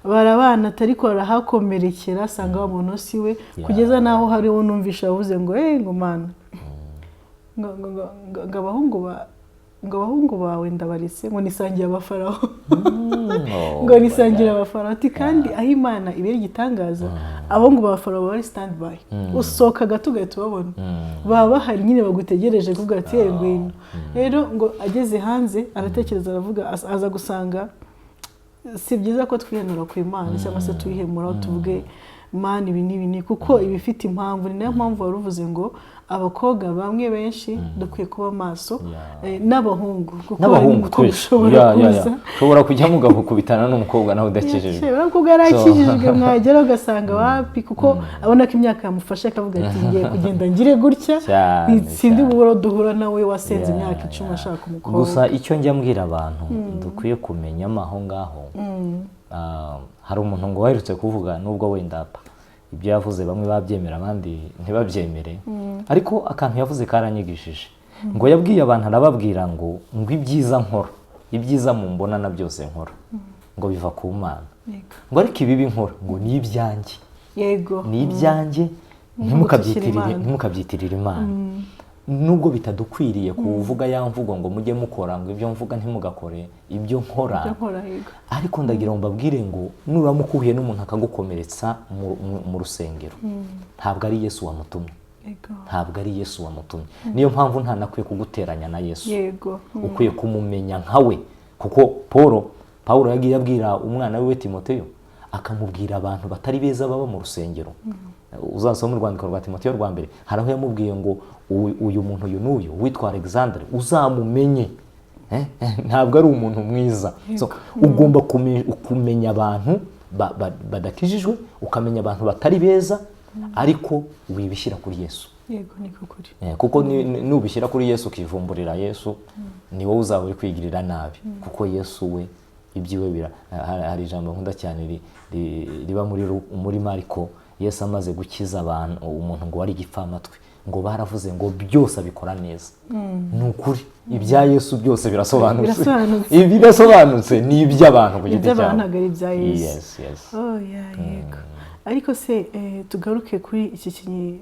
barabana, ariko arahakomerekera, asanga wa muntu si we, kugeza n'aho hariho numvisha avuze ngo ngo mana, ngo abahungu ba Ngo abahungu bawe ndabaretse, ngo nisangiye abafaraho,
Oh,
ngo nisangira abafaraho. Ati kandi aho Imana ibera igitangaza, abahungu ba Farawo baba bari stand by, usohoka gato ugahita ubabona, baba bahari nyine bagutegereje kuvuga ati: "Yewe, ngwino." Rero ngo ageze hanze aratekereza, aravuga, aza gusanga si byiza ko twihenura ku Imana cyangwa se tuyihemuraho, tuvuge: "Mana, ibi n'ibi ni kuko iba ifite impamvu." Ni nayo mpamvu wari uvuze ngo abakobwa bamwe benshi dukwiye kuba maso, n'abahungu, kuko hari
N'abahungu
n'umukobwa
twese.
ushobora
Ya.
kuza.
Ushobora kujya mugakubitana n'umukobwa nawe udakijijwe.
Umukobwa yarakijijwe, mwagera ugasanga wapi, kuko abona ko imyaka yamufashe, akavuga ati: "Ngiye kugenda ngire gutya." Sindi buhoro duhura nawe wasenze imyaka 10 ashaka umukobwa.
Gusa icyo njya mbwira abantu dukwiye kumenyamo aho ngaho, hari umuntu ngo waherutse kuvuga, nubwo wenda ibyo yavuze bamwe babyemera abandi ntibabyemere, ariko akantu yavuze karanyigishije. Ngo yabwiye abantu, arababwira ngo ibyiza nkora, ibyiza mumbona na byose nkora, ngo biva ku Mana, ngo ariko ibibi nkora ngo ni ibyanjye, ni ibyanjye, ntimukabyitirire
Imana.
Ntimukabyitirire Imana, nubwo bitadukwiriye kuvuga ya mvugo ngo mujye mukora ngo ibyo mvuga, ntimugakore ibyo nkora.
Ibyo nkora, yego.
Ariko ndagira ngo mbabwire ngo nuramuka uhuye n'umuntu akagukomeretsa mu rusengero, ntabwo ari Yesu wamutumye. Ntabwo ari Yesu wamutumye. Niyo mpamvu ntanakwiye kuguteranya na Yesu. Ukwiye kumumenya nka we, kuko Paul yagiye abwira umwana we Timoteyo, akamubwira abantu batari beza baba mu rusengero. Uzasoma urwandiko rwa Timoteyo rwa mbere, hari aho yamubwiye ngo uyu muntu uyu n'uyu witwa Alexandre uzamumenye. Ntabwo ari umuntu mwiza. So, ugomba kumenya abantu badakijijwe, ukamenya abantu batari beza, ariko wibishyira kuri Yesu.
Yego, niko kuri.
Kuko nubishyira kuri Yesu, ukivumburira Yesu, ni wowe uzaba uri kwigirira nabi, kuko Yesu we ibyiwe bira hari ijambo nkunda cyane riba muri Mariko. Yesu amaze gukiza abantu, umuntu ngo wari igipfamatwi, ngo baravuze ngo byose abikora neza. Ni ukuri, ibya Yesu byose birasobanutse.
Birasobanutse.
Ibidasobanutse ni iby'abantu ku giti
Iby'abantu,
cyabo.
ntabwo ari ibya Yesu.
Yes.
Oh, yeah, yego. Ariko se tugaruke kuri iki kinyi,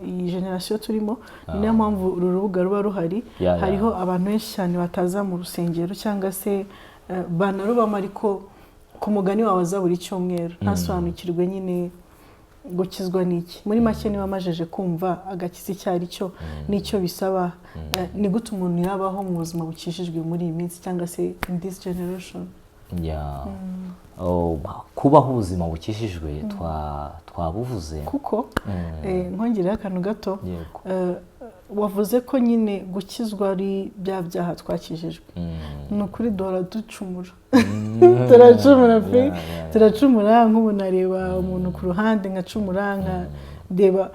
iyi generation turimo, ni nayo mpamvu uru rubuga ruba ruhari. Hariho abantu benshi cyane bataza mu rusengero cyangwa se banarubamo, ariko ku mugani wawe aza buri cyumweru ntasobanukirwe nyine gukizwa n'iki. Muri make, niba amajeje kumva agakiza icyo ari cyo n'icyo bisaba, ni gute umuntu yabaho mu buzima bukijijwe muri iyi minsi cyangwa se in this generation?
Yeah. Oh, kubaho ubuzima bukijijwe twabuvuze.
Kuko nkongereho akantu gato.
Yego.
Wavuze ko nyine gukizwa ari bya byaha twakijijwe. Ni ukuri duhora ducumura, turacumura pe. Turacumura. Nk'ubu nareba umuntu ku ruhande nkacumura, nkareba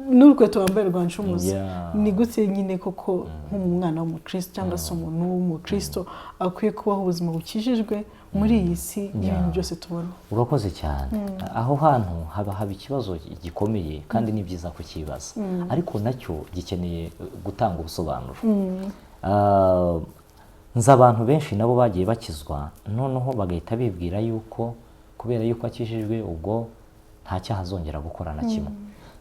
n'urukweto wambaye rwancumuza. Ni gute nyine koko nk'umwana w'umukristo cyangwa se umuntu w'umukristo akwiye kubaho ubuzima bukijijwe muri iyi si y'ibintu byose tubona?
Urakoze cyane. Aho hantu haba ikibazo gikomeye, kandi ni byiza kukibaza, ariko nacyo gikeneye gutanga ubusobanuro. Nzi abantu benshi nabo bagiye bakizwa, noneho bagahita bibwira yuko kubera yuko akijijwe ubwo nta cyaha azongera gukora na kimwe.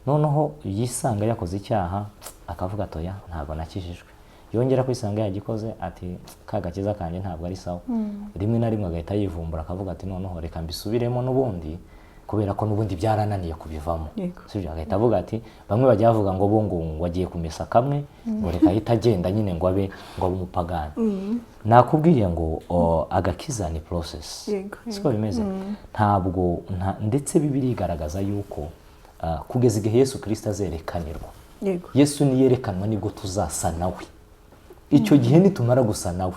Noneho yisanga yakoze icyaha, akavuga ati: "Oya, ntabwo nakijijwe." Yongera kwisanga yagikoze, ati: "Ka gakiza kanjye ntabwo ari sawa." Rimwe na rimwe agahita yivumbura, akavuga ati: "Noneho reka mbisubiremo n'ubundi, kubera ko n'ubundi byarananiye kubivamo." Sibyo? Agahita avuga ati, bamwe bajya bavuga ngo bo ngo agiye kumesa kamwe, ngo reka ahite agenda nyine ngo abe umupagani. Nakubwiye ngo agakiza ni process. Siko bimeze? Ntabwo ndetse Bibiliya igaragaza yuko kugeza igihe Yesu Kirisito azerekanirwa, Yesu niyerekanwa nibwo tuzasa nawe. Icyo gihe nitumara gusa nawe,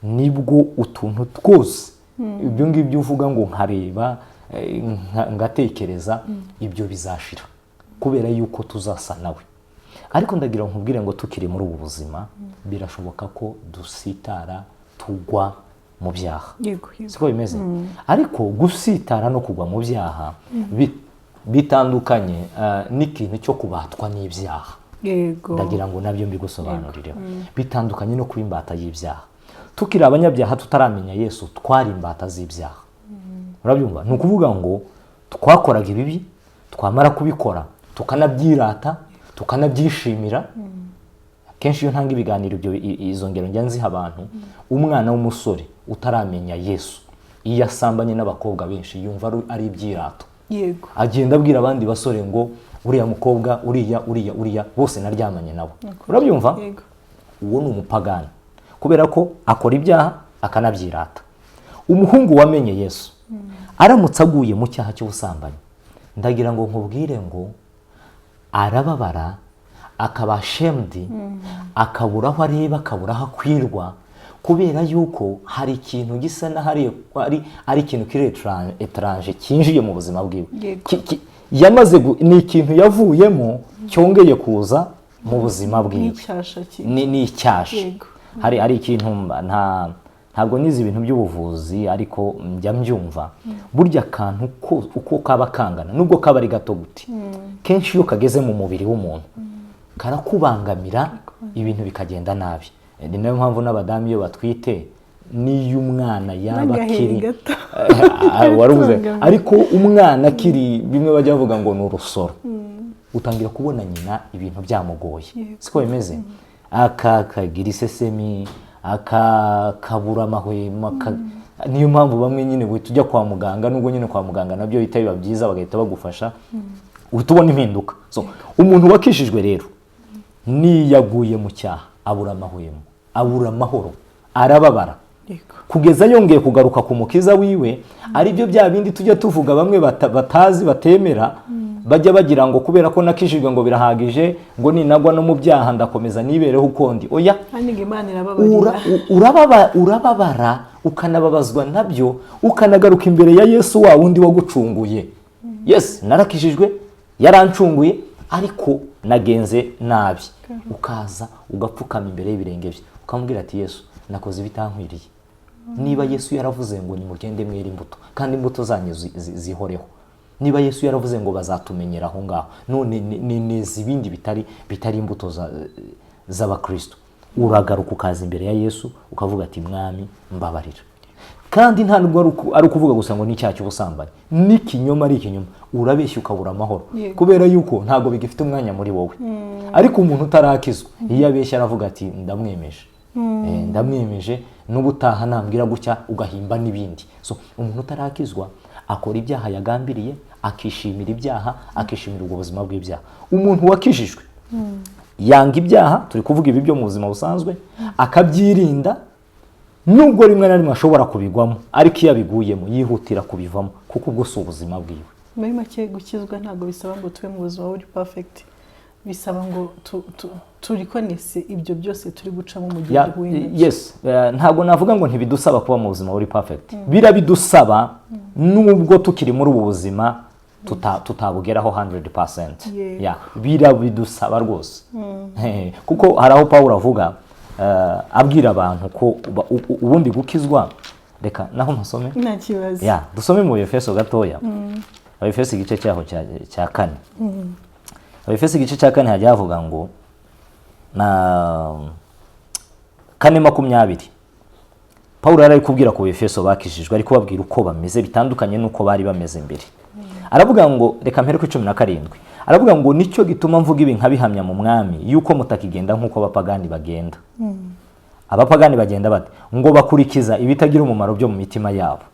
nibwo utuntu twose ibyo ngibyo uvuga ngo nkareba, ngatekereza, ibyo bizashira kubera yuko tuzasa nawe. Ariko ndagira ngo nkubwire ngo tukiri muri ubu buzima, birashoboka ko dusitara, tugwa mu byaha.
yego yego
Siko bimeze? Ariko gusitara no kugwa mu byaha bitandukanye n'ikintu cyo kubatwa n'ibyaha. Ndagira ngo nabyo mbigusobanurireho. Bitandukanye no kuba imbata y'ibyaha. Tukiri abanyabyaha, tutaramenya Yesu, twari imbata z'ibyaha, urabyumva? Ni ukuvuga ngo twakoraga ibibi, twamara kubikora tukanabyirata, tukanabyishimira. Kenshi iyo ntanga ibiganiro ibyo, izo ngero njya nziha abantu. Umwana w'umusore utaramenya Yesu, iyo asambanye n'abakobwa benshi, yumva ari ibyirato. Agenda abwira abandi basore ngo uriya mukobwa, uriya, uriya, uriya, bose naryamanye nabo. Urabyumva?
Yego.
Uwo ni umupagani, kubera ko akora ibyaha akanabyirata. Umuhungu wamenye Yesu aramutse aguye mu cyaha cy'ubusambanyi, ndagira ngo nkubwire ngo arababara, akaba ashamed, akabura aho areba, akabura aho akwirwa, kubera yuko hari ikintu gisa n'aho ari ikintu kiri étrange cyinjiye mu buzima bwiwe. Ni ikintu yavuyemo cyongeye kuza mu buzima bwiwe.
N'icyasha
Ni icyasha. Hari ikintu, ntabwo nize ibintu by'ubuvuzi, ariko njya mbyumva. Burya akantu uko kaba kangana, nubwo kaba ari gato gute, kenshi iyo kageze mu mubiri w'umuntu karakubangamira, ibintu bikagenda nabi. Ni nayo mpamvu n'abadamu iyo batwite, n'iyo umwana yaba
N'agaheri
akiri
gato.
Warubuze.
Kabangamira.
Ariko umwana akiri, bimwe bajya bavuga ngo ni urusoro, utangira kubona nyina ibintu byamugoye. Siko bimeze? Akagira isesemi, akabura amahwemo, niyo mpamvu bamwe nyine uhita ujya kwa muganga, nubwo nyine kwa muganga nabyo bihita biba byiza, bagahita bagufasha, uhita ubona impinduka. So umuntu wakishijwe rero, niyo aguye mu cyaha, abura amahwemo, abura amahoro, arababara kugeza yongeye kugaruka ku Mukiza wiwe. Aribyo bya bindi tujya tuvuga, bamwe batazi, batemera, bajya bagira ngo kubera ko nakijijwe ngo birahagije, ngo ninagwa no mu byaha ndakomeza nibereho ukundi. Oya.
Kandi ngo Imana irababarira.
Urababara, ukanababazwa nabyo, ukanagaruka imbere ya Yesu, wa wundi wagucunguye. Yes, narakijijwe, yarancunguye, ariko nagenze nabi. Ukaza ugapfukama imbere y'ibirenge bye, ukamubwira ati: "Yesu, nakoze ibitankwiriye." Niba Yesu yaravuze ngo nimugende mwere imbuto, kandi imbuto zanyu zihoreho, niba Yesu yaravuze ngo bazatumenyera aho ngaho, none neza ibindi bitari imbuto z'abakristo. Uragaruka ukaza imbere ya Yesu, ukavuga ati: "Mwami, mbabarira." Kandi nta nubwo ari ukuvuga gusa ngo ni icyaha cy'ubusambanyi, n'ikinyoma ari ikinyoma, urabeshya ukabura amahoro, kubera yuko ntabwo bigifite umwanya muri wowe. Ariko umuntu utarakizwa, iyo abeshya aravuga ati: "Ndamwemeje, ndamwemeje, n'ubutaha nambwira gutya," ugahimba n'ibindi. So umuntu utarakizwa akora ibyaha yagambiriye, akishimira ibyaha, akishimira ubwo buzima bw'ibyaha. Umuntu wakijijwe yanga ibyaha, turi kuvuga ibi byo mu buzima busanzwe, akabyirinda, nubwo rimwe na rimwe ashobora kubigwamo, ariko iyo abiguyemo yihutira kubivamo, kuko ubwo si ubuzima bwiwe.
Muri make, gukizwa ntabwo bisaba ngo tube mu buzima buri perfect, bisaba ngo turikonese ibyo byose turi gucamo mu gihe duhuye nabyo.
Yes, ntabwo navuga ngo ntibidusaba kuba mu buzima buri perfect. Birabidusaba, nubwo tukiri muri ubu buzima tutabugeraho 100%. Yeah, birabidusaba rwose. Kuko hari aho Paul avuga, abwira abantu ko ubundi gukizwa, reka naho mpasome.
Nta kibazo.
Ya, dusome mu Efeso gatoya. Efeso igice cyaho cya 4. Efeso igice cya 4 hajya havuga ngo na 4:20. Paul yari ari kubwira ku Efeso bakijijwe, ari kubabwira uko bameze bitandukanye n'uko bari bameze mbere. Aravuga ngo, reka mpere ku 17, aravuga ngo: "Nicyo gituma mvuga ibi nkabihamya mu Mwami, yuko mutakigenda nk'uko abapagani bagenda." Abapagani bagenda bate? Ngo bakurikiza ibitagira umumaro byo mu mitima yabo.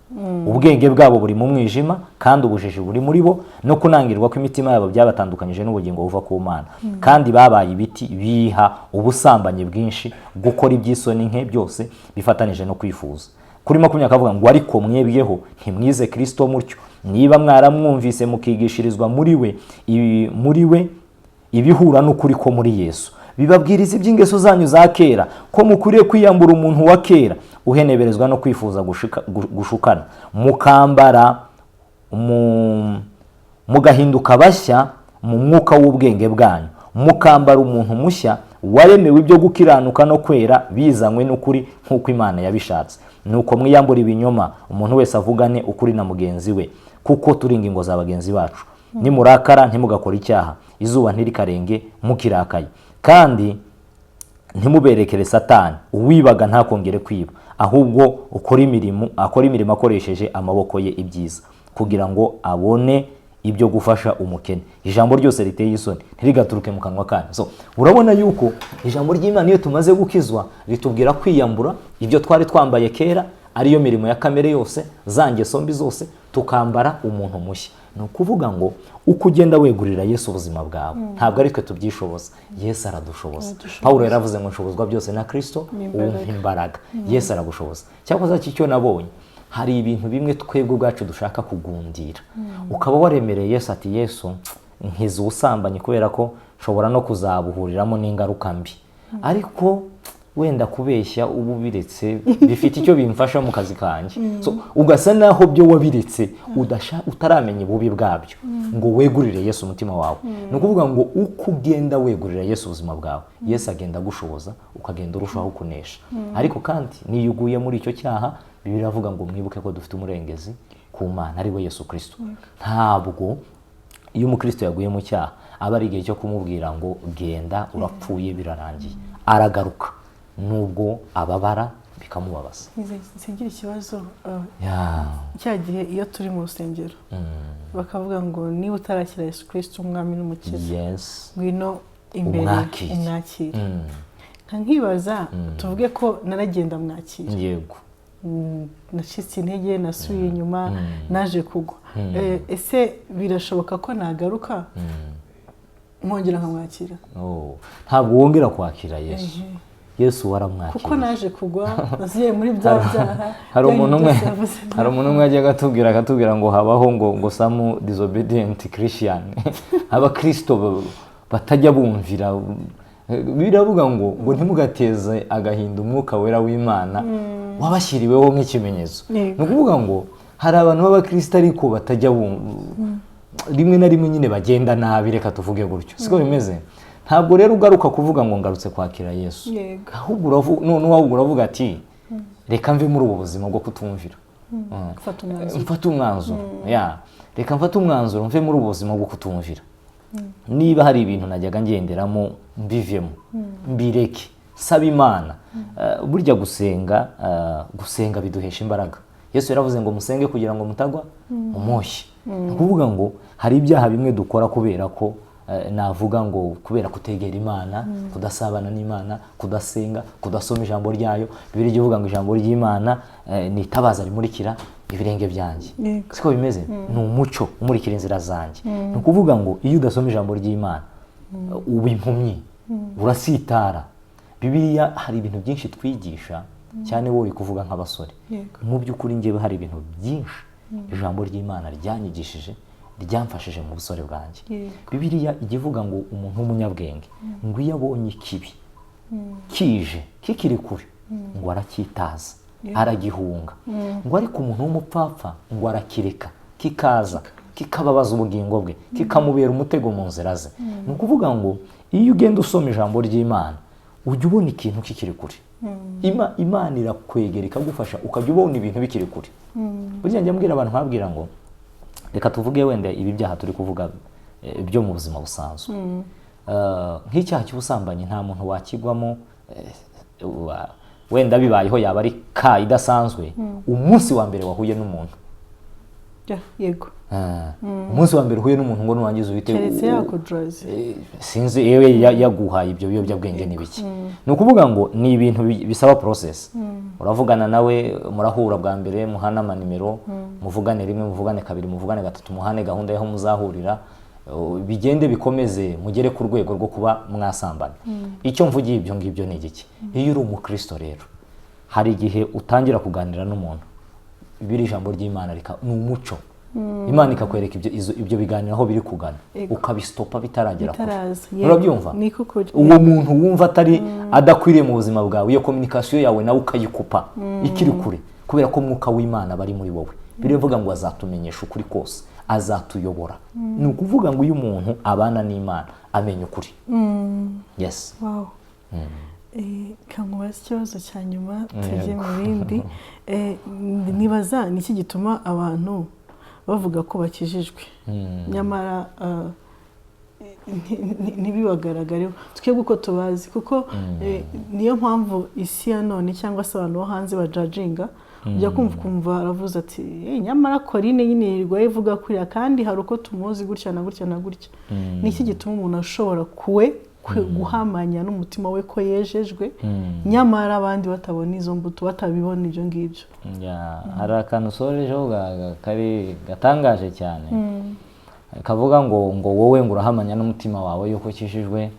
Ubwenge bwabo buri mu mwijima, kandi ubujiji buri muri bo no kunangirwa kw'imitima yabo byabatandukanyije n'ubugingo buva ku Mana. Kandi babaye ibiti, biha ubusambanyi bwinshi, gukora iby'isoni nke byose bifatanije no kwifuza. Kuri 20 akavuga ngo: "Ariko mwebweho ntimwize Kristo mutyo, niba mwaramwumvise mukigishirizwa muri we, muri we ibihura n'ukuri ko muri Yesu, bibabwiriza iby'ingeso zanyu za kera, ko mukwiriye kwiyambura umuntu wa kera uheneberezwa no kwifuza gushukana, mukambara mugahinduka bashya mu mwuka w'ubwenge bwanyu, mukambara umuntu mushya waremewe ibyo gukiranuka no kwera bizanywe n'ukuri nk'uko Imana yabishatse. Nuko mwiyambura ibinyoma, umuntu wese avugane ukuri na mugenzi we, kuko turi ingingo za bagenzi bacu. Nimurakara ntimugakore icyaha, izuba ntirikarenge mukirakaye, kandi ntimuberekere Satani. Uwibaga ntakongere kwiba, ahubwo ukora imirimo, akora imirimo akoresheje amaboko ye ibyiza, kugira ngo abone ibyo gufasha umukene. Ijambo ryose riteye isoni ntirigaturuke mu kanwa kanyu. So urabona yuko ijambo ry'Imana, iyo tumaze gukizwa, ritubwira kwiyambura ibyo twari twambaye kera, ariyo mirimo ya kamere yose, za ngeso mbi zose, tukambara umuntu mushya. Ni ukuvuga ngo uko ugenda wegurira Yesu ubuzima bwawe, ntabwo ari twe tubyishoboza, Yesu aradushoboza.
Aradushoboza.
Pawulo yaravuze ngo: "Nshobozwa byose na Kirisito
N'imbaraga.
umpa imbaraga." Yesu aragushoboza. Cyakoze icyo nabonye, hari ibintu bimwe twebwe ubwacu dushaka kugundira, ukaba waremereye Yesu ati: "Yesu, nkiza ubusambanyi kubera ko nshobora no kuzabuhuriramo n'ingaruka mbi, ariko wenda kubeshya ubu biretse bifite icyo bimfasha mu kazi kanjye." So, ugasa naho byo wabiretse utaramenya ububi bwabyo ngo wegurire Yesu umutima wawe. Ni ukuvuga ngo uko ugenda wegurira Yesu ubuzima bwawe, Yesu agenda agushoboza, ukagenda urushaho kunesha. Ariko kandi niyo uguye muri icyo cyaha, Bibiliya iravuga ngo: "Mwibuke ko dufite umurengezi ku Mana, ari we Yesu Kirisito." Ntabwo iyo umukristo yaguye mu cyaha aba ari igihe cyo kumubwira ngo: "Genda, urapfuye, birarangiye." Aragaruka nubwo ababara, bikamubabaza.
Nsigira ikibazo, cya gihe iyo turi mu rusengero bakavuga ngo: "Niba utarakira Yesu Kirisito umwami n'umukiza, ngwino imbere
Umwakire.
umwakire." Nkibaza, tuvuge ko naragenda mwakira, nacitse intege, nasubiye inyuma, naje kugwa. Ese birashoboka ko nagaruka nkongera nkamwakira?
Oh, ntabwo wongera kwakira Yesu. Yesu waramwakiriye.
Kuko naje kugwa, nasubiye muri bya byaha.
Hari
Bya
umuntu
bintu
umwe
byose yavuze.
Hari umuntu umwe yajyaga atubwira ngo habaho ngo some disobedient Christian, abakristo batajya bumvira. Biravuga ngo ntimugateze agahinda Umwuka Wera w'Imana wabashyiriweho nk'ikimenyetso. Ni ukuvuga ngo hari abantu b'abakristo ariko batajya rimwe na rimwe nyine bagenda nabi, reka tuvuge gutyo, siko bimeze? Ntabwo rero ugaruka kuvuga ngo ngarutse kwakira Yesu. Ahubwo noneho ahubwo uravuga ati: "Reka mve muri ubu buzima bwo kutumvira."
Gufata umwanzuro.
Mfate umwanzuro, ya, reka mfate umwanzuro mve muri ubu buzima bwo kutumvira. Niba hari ibintu najyaga ngenderamo, mbivemo, mbireke, saba Imana. Burya gusenga biduhesha imbaraga. Yesu yaravuze ngo: "Musenge kugira ngo mutagwa mu moshya." Ni ukuvuga ngo hari ibyaha bimwe dukora kubera ko navuga ngo kubera kutegera Imana, kudasabana n'Imana, kudasenga, kudasoma ijambo ryayo. Bibiliya ivuga ngo ijambo ry'Imana ni itabaza rimurikira ibirenge byanjye. Siko bimeze? Ni umucyo umurikira inzira zanjye. Ni ukuvuga ngo iyo udasoma ijambo ry'Imana uba impumyi, urasitara. Bibiliya hari ibintu byinshi twigisha cyane, wowe uri kuvuga nk'abasore. Mu by'ukuri njyewe hari ibintu byinshi ijambo ry'Imana ryanyigishije, ryamfashije mu busore bwanjye. Bibiliya ijya ivuga ngo umuntu w'umunyabwenge ngo iyo abonye ikibi kije kikiri kure, ngo aracyitaza, aragihunga, ngo ariko umuntu w'umupfapfa ngo arakireka kikaza, kikababaza ubugingo bwe, kikamubera umutego mu nzira ze. Ni ukuvuga ngo iyo ugenda usoma ijambo ry'Imana, ujya ubona ikintu kikiri kure. Imana irakwegera ikagufasha, ukajya ubona ibintu bikiri kure. Burya njya mbwira abantu, nkababwira ngo reka tuvuge wenda ibi byaha turi kuvuga byo mu buzima busanzwe. Nk'icyaha cy'ubusambanyi, nta muntu wakigwamo, wenda bibayeho yaba ari ka idasanzwe, umunsi wa mbere wahuye n'umuntu.
Yego.
Umunsi wa mbere uhuye n'umuntu ngo nurangiza uhite
Keretse yakuduraze.
Sinzi yewe yaguhaye ibyo biyobyabwenge n'ibiki. Ni ukuvuga ngo ni ibintu bisaba process. Uravugana nawe, murahura bwa mbere, muhane amanimero, muvugane rimwe, muvugane kabiri, muvugane gatatu, muhane gahunda y'aho muzahurira, bigende bikomeze mugere ku rwego rwo kuba mwasambana. Icyo mvugiye ibyo ngibyo ni igiki? Iyo uri umukristo rero, hari igihe utangira kuganira n'umuntu, biri ijambo ry'Imana ni umuco, Imana ikakwereka ibyo biganiro aho biri kugana, ukabisitopa bitaragera kure.
Bitaraza, yego.
Urabyumva?
Niko kuri.
Uwo muntu wumva atari adakwiriye mu buzima bwawe, iyo communication yawe nawe ukayikupa ikiri kure, kubera ko Mwuka w'Imana aba ari muri wowe. Birivuga ngo azatumenyesha ukuri kose, azatuyobora. Ni ukuvuga ngo iyo umuntu abana n'Imana amenya ukuri, yes.
Wow. Kankubaza ikibazo cya nyuma tujye mu bindi. Nibaza ni iki gituma abantu bavuga ko bakijijwe nyamara ntibibagaragareho twebwe uko tubazi, kuko niyo mpamvu isi ya none cyangwa se abantu bo hanze bajudginga. Ujya kumva ukumva aravuze ati: "Eh, nyamara Corinne nyine yirirwa ivuga kuriya, kandi hari uko tumuzi gutya na gutya na gutya." Ni iki gituma umuntu ashobora guhamanya n'umutima we ko yejejwe, nyamara abandi batabona izo mbuto, batabibona ibyo ngibyo?
Yeah, hari akantu usorejeho kari gatangaje cyane, kavuga ngo wowe ngo urahamanya n'umutima wawe yuko ukijijwe,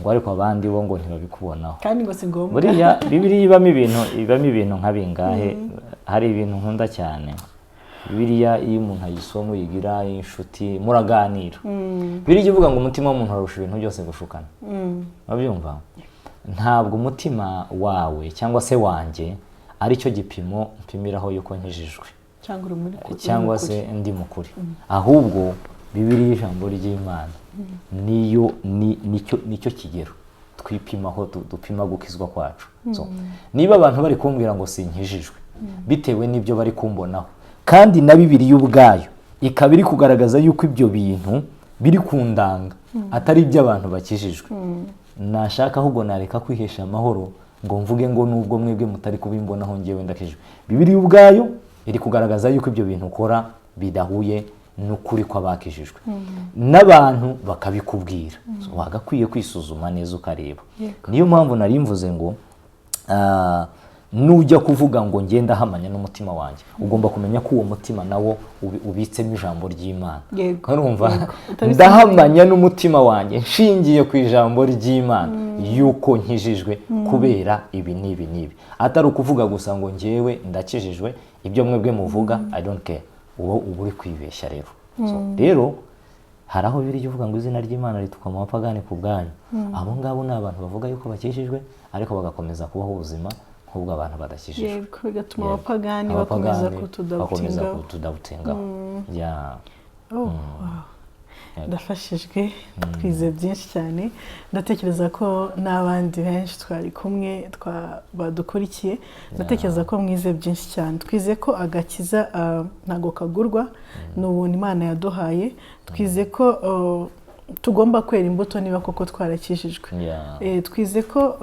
ngo ariko abandi bo ngo ntibabikubonaho.
Kandi ngo si ngombwa.
Buriya Bibiliya ibamo ibintu nka bingahe? Hari ibintu nkunda cyane. Bibiliya iyo umuntu ayisoma, uyigira inshuti, muraganira. Bibiliya ivuga ngo umutima w'umuntu arusha ibintu byose gushukana. Urabyumva? Ntabwo umutima wawe cyangwa se wanjye ari cyo gipimo mpimiraho yuko nkijijwe
cyangwa uri muri
cyangwa se ndi mukuri. Ahubwo Bibiliya, ijambo ry'Imana, niyo nicyo kigero twipimaho, dupima gukizwa kwacu. So, niba abantu bari kumbwira ngo sinkijijwe bitewe n'ibyo bari kumbonaho, kandi na Bibiliya ubwayo ikaba iri kugaragaza yuko ibyo bintu biri kundanga atari iby'abantu bakijijwe, nashaka ahubwo nareka kwihesha amahoro ngo mvuge ngo nubwo mwebwe mutari kubimbonaho, ngewe ndakijijwe. Bibiliya ubwayo iri kugaragaza yuko ibyo bintu ukora bidahuye n'ukuri kw'abakijijwe, n'abantu bakabikubwira. So, wagakwiye kwisuzuma neza ukareba. Niyo mpamvu nari mvuze ngo nujya kuvuga ngo ngenda hamanya n'umutima wanjye, ugomba kumenya ko uwo mutima nawo ubitsemo ijambo ry'Imana. Urumva?
Utabisomye.
Ndahamanya n'umutima wanjye nshingiye ku ijambo ry'Imana yuko nkijijwe kubera ibi n'ibi n'ibi, atari ukuvuga gusa ngo ngewe ndakijijwe, ibyo mwebwe muvuga I don't care. Uba uri kwibeshya rero. So, rero hari aho biri uvuga ngo izina ry'Imana ritukwa mu bapagani ku bwanyu. Abo ngabo ni abantu bavuga yuko bakijijwe, ariko bagakomeza kubaho ubuzima nk'ubwo abantu badakijijwe.
Yego, bigatuma abapagani bakomeza
Abapagani bakomeza
kutudoubtingaho.
Kutudoubtingaho, yeah.
Oh, wow. Ndafashijwe, twize byinshi cyane. Ndatekereza ko n'abandi benshi twari kumwe badukurikiye, ndatekereza ko mwize byinshi cyane. Twize ko agakiza ntabwo kagurwa, ni ubuntu Imana yaduhaye. Twize ko tugomba kwera imbuto niba koko twarakijijwe. Twize ko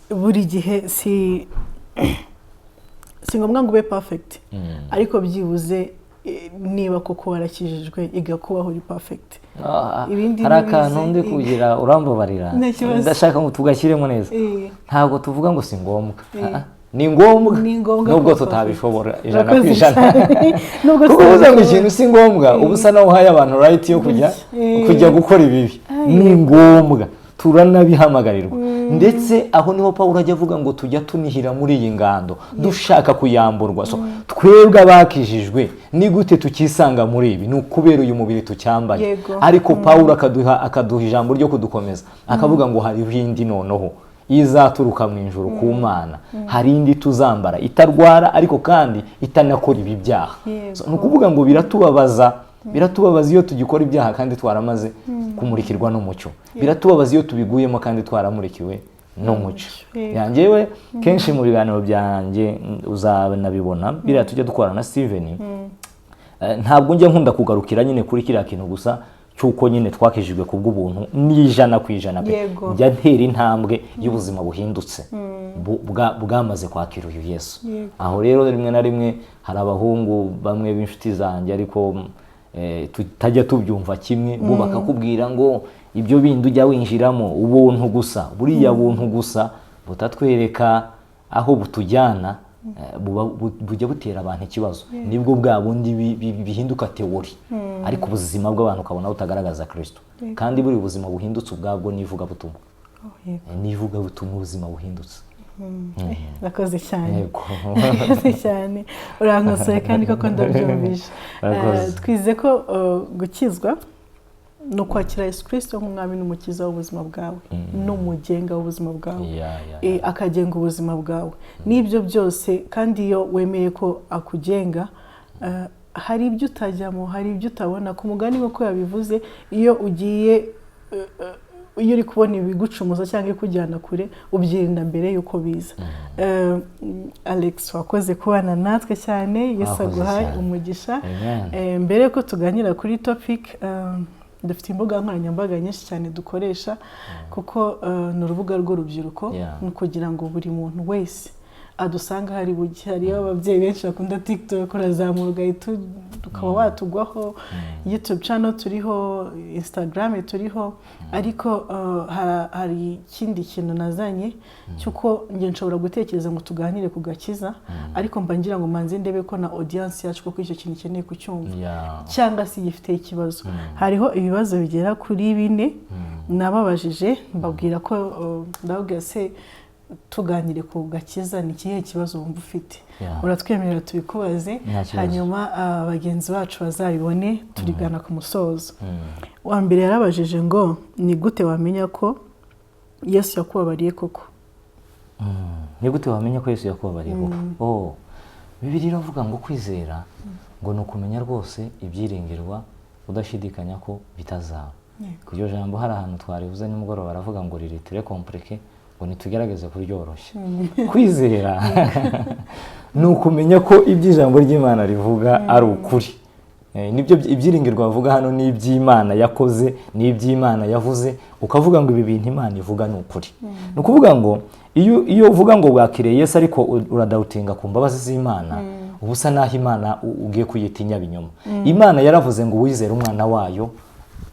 buri gihe si ngombwa ngo ube perfect, ariko byibuze niba koko warakijijwe, iga kubaho uri perfect. Ibindi
Hari
ntibize.
akantu ndi kugira, urambabarira.
Nta kibazo.
Ndashaka ngo tugashyiremo neza. Ntabwo tuvuga ngo si ngombwa. Ah, ah. Ni ngombwa.
Ni ngombwa
nubwo
kuba
tutabishobora ijana
Urakoze
ku ijana.
cyane. Nubwo
Kuko uvuze ngo
tutabishobora.
ikintu si ngombwa, uba usa naho uhaye abantu right yo kujya kujya gukora ibibi. Ni ngombwa, turanabihamagarirwa. Ndetse aho niho Pawulo ajya avuga ngo tujya tunihira muri iyi ngando dushaka kuyamburwa. So, twebwe abakijijwe ni gute tukisanga muri ibi? Ni ukubera uyu mubiri tucyambaye. Ariko Pawulo akaduha ijambo ryo kudukomeza, akavuga ngo hariho indi noneho izaturuka mu ijuru ku Mana, hari indi tuzambara itarwara, ariko kandi itanakora ibi byaha. So, ni ukuvuga ngo biratubabaza iyo tugikora ibyaha kandi twaramaze kumurikirwa n'umucyo. Biratubabaza iyo tubiguyemo kandi twaramurikiwe n'umucyo. Yanjyewe kenshi mu biganiro byanjye uzanabibona, biriya tujya dukorana na Steven, ntabwo njya nkunda kugarukira nyine kuri kiriya kintu gusa cy'uko nyine twakijijwe ku bw'ubuntu n'100% pe. Njya ntera intambwe y'ubuzima buhindutse bwamaze kwakira uyu Yesu. Aho rero rimwe na rimwe hari abahungu bamwe b'inshuti zanjye, ariko tutajya tubyumva kimwe, bo bakakubwira ngo ibyo bindi ujya winjiramo ubuntu gusa, buriya buntu gusa butatwereka aho butujyana, bujya butera abantu ikibazo. Nibwo bwa bundi bihinduka theory, ariko ubuzima bw'abantu ukabona butagaragaza Kirisito. Kandi buri buzima buhindutse ubwabwo n'ivugabutumwa.
Oh, yego.
N'ivugabutumwa, ubuzima buhindutse.
Urakoze cyane.
Yego.
Urakoze cyane, urankosoye kandi koko ndabyumvishe.
Urakoze.
Twize ko gukizwa ni ukwakira Yesu Kirisito nk'umwami n'umukiza w'ubuzima bwawe n'umugenga w'ubuzima bwawe. Akagenga ubuzima bwawe n'ibyo byose. Kandi iyo wemeye ko akugenga, hari ibyo utajyamo, hari ibyo utabona. Ku mugani nk'uko yabivuze, iyo ugiye iyo uri kubona ibigucumuza cyangwa ibikujyana kure, ubyirinda mbere y'uko biza. Alex, wakoze kubana natwe cyane. Yesu
Wakoze
aguhaye
cyane.
umugisha.
Amen.
Mbere yuko tuganira kuri topic Dufite imbuga nkoranyambaga nyinshi cyane dukoresha, kuko ni urubuga rw'urubyiruko. Ni ukugira ngo buri muntu wese adusanga hari buke. Hariyo ababyeyi benshi bakunda TikTok, urazamura ugahita ukaba watugwaho. YouTube channel turiho, Instagram turiho, ariko hari ikindi kintu nazanye cy'uko njye nshobora gutekereza ngo tuganire ku gakiza, ariko mba ngira ngo manze ndebe ko na audience yacu koko icyo kintu ikeneye kucyumva cyangwa se gifite ikibazo. Hariho ibibazo bigera kuri bine nababajije, mbabwira ko ndababwira: "Se tuganire ku gakiza, ni ikihe kibazo wumva ufite?" Uratwemerera tubikubaze?
Nta kibazo.
Hanyuma bagenzi bacu bazabibone turigana ku musozo. Wa mbere yarabajije ngo: "Ni gute wamenya ko Yesu yakubabariye koko?"
Ni gute wamenya ko Yesu yakubabariye koko? Oh, Bibiliya iravuga ngo kwizera ngo ni ukumenya rwose ibyiringirwa, udashidikanya ko bitazaba. Iryo jambo hari ahantu twarivuze nimugoroba, baravuga ngo riri très compliqué, ngo ntitugerageze kuryoroshya. Kwizera ni ukumenya ko ibyo ijambo ry'Imana rivuga ari ukuri. Nibyo ibyiringirwa bavuga hano ni iby'Imana yakoze, ni iby'Imana yavuze, ukavuga ngo ibi bintu Imana ivuga ni ukuri. Ni ukuvuga ngo iyo uvuga ngo wakiriye Yesu ariko uradoubtinga ku mbabazi z'Imana, uba usa n'aho Imana ugiye kuyita inyabinyoma. Imana yaravuze ngo uwizere umwana wayo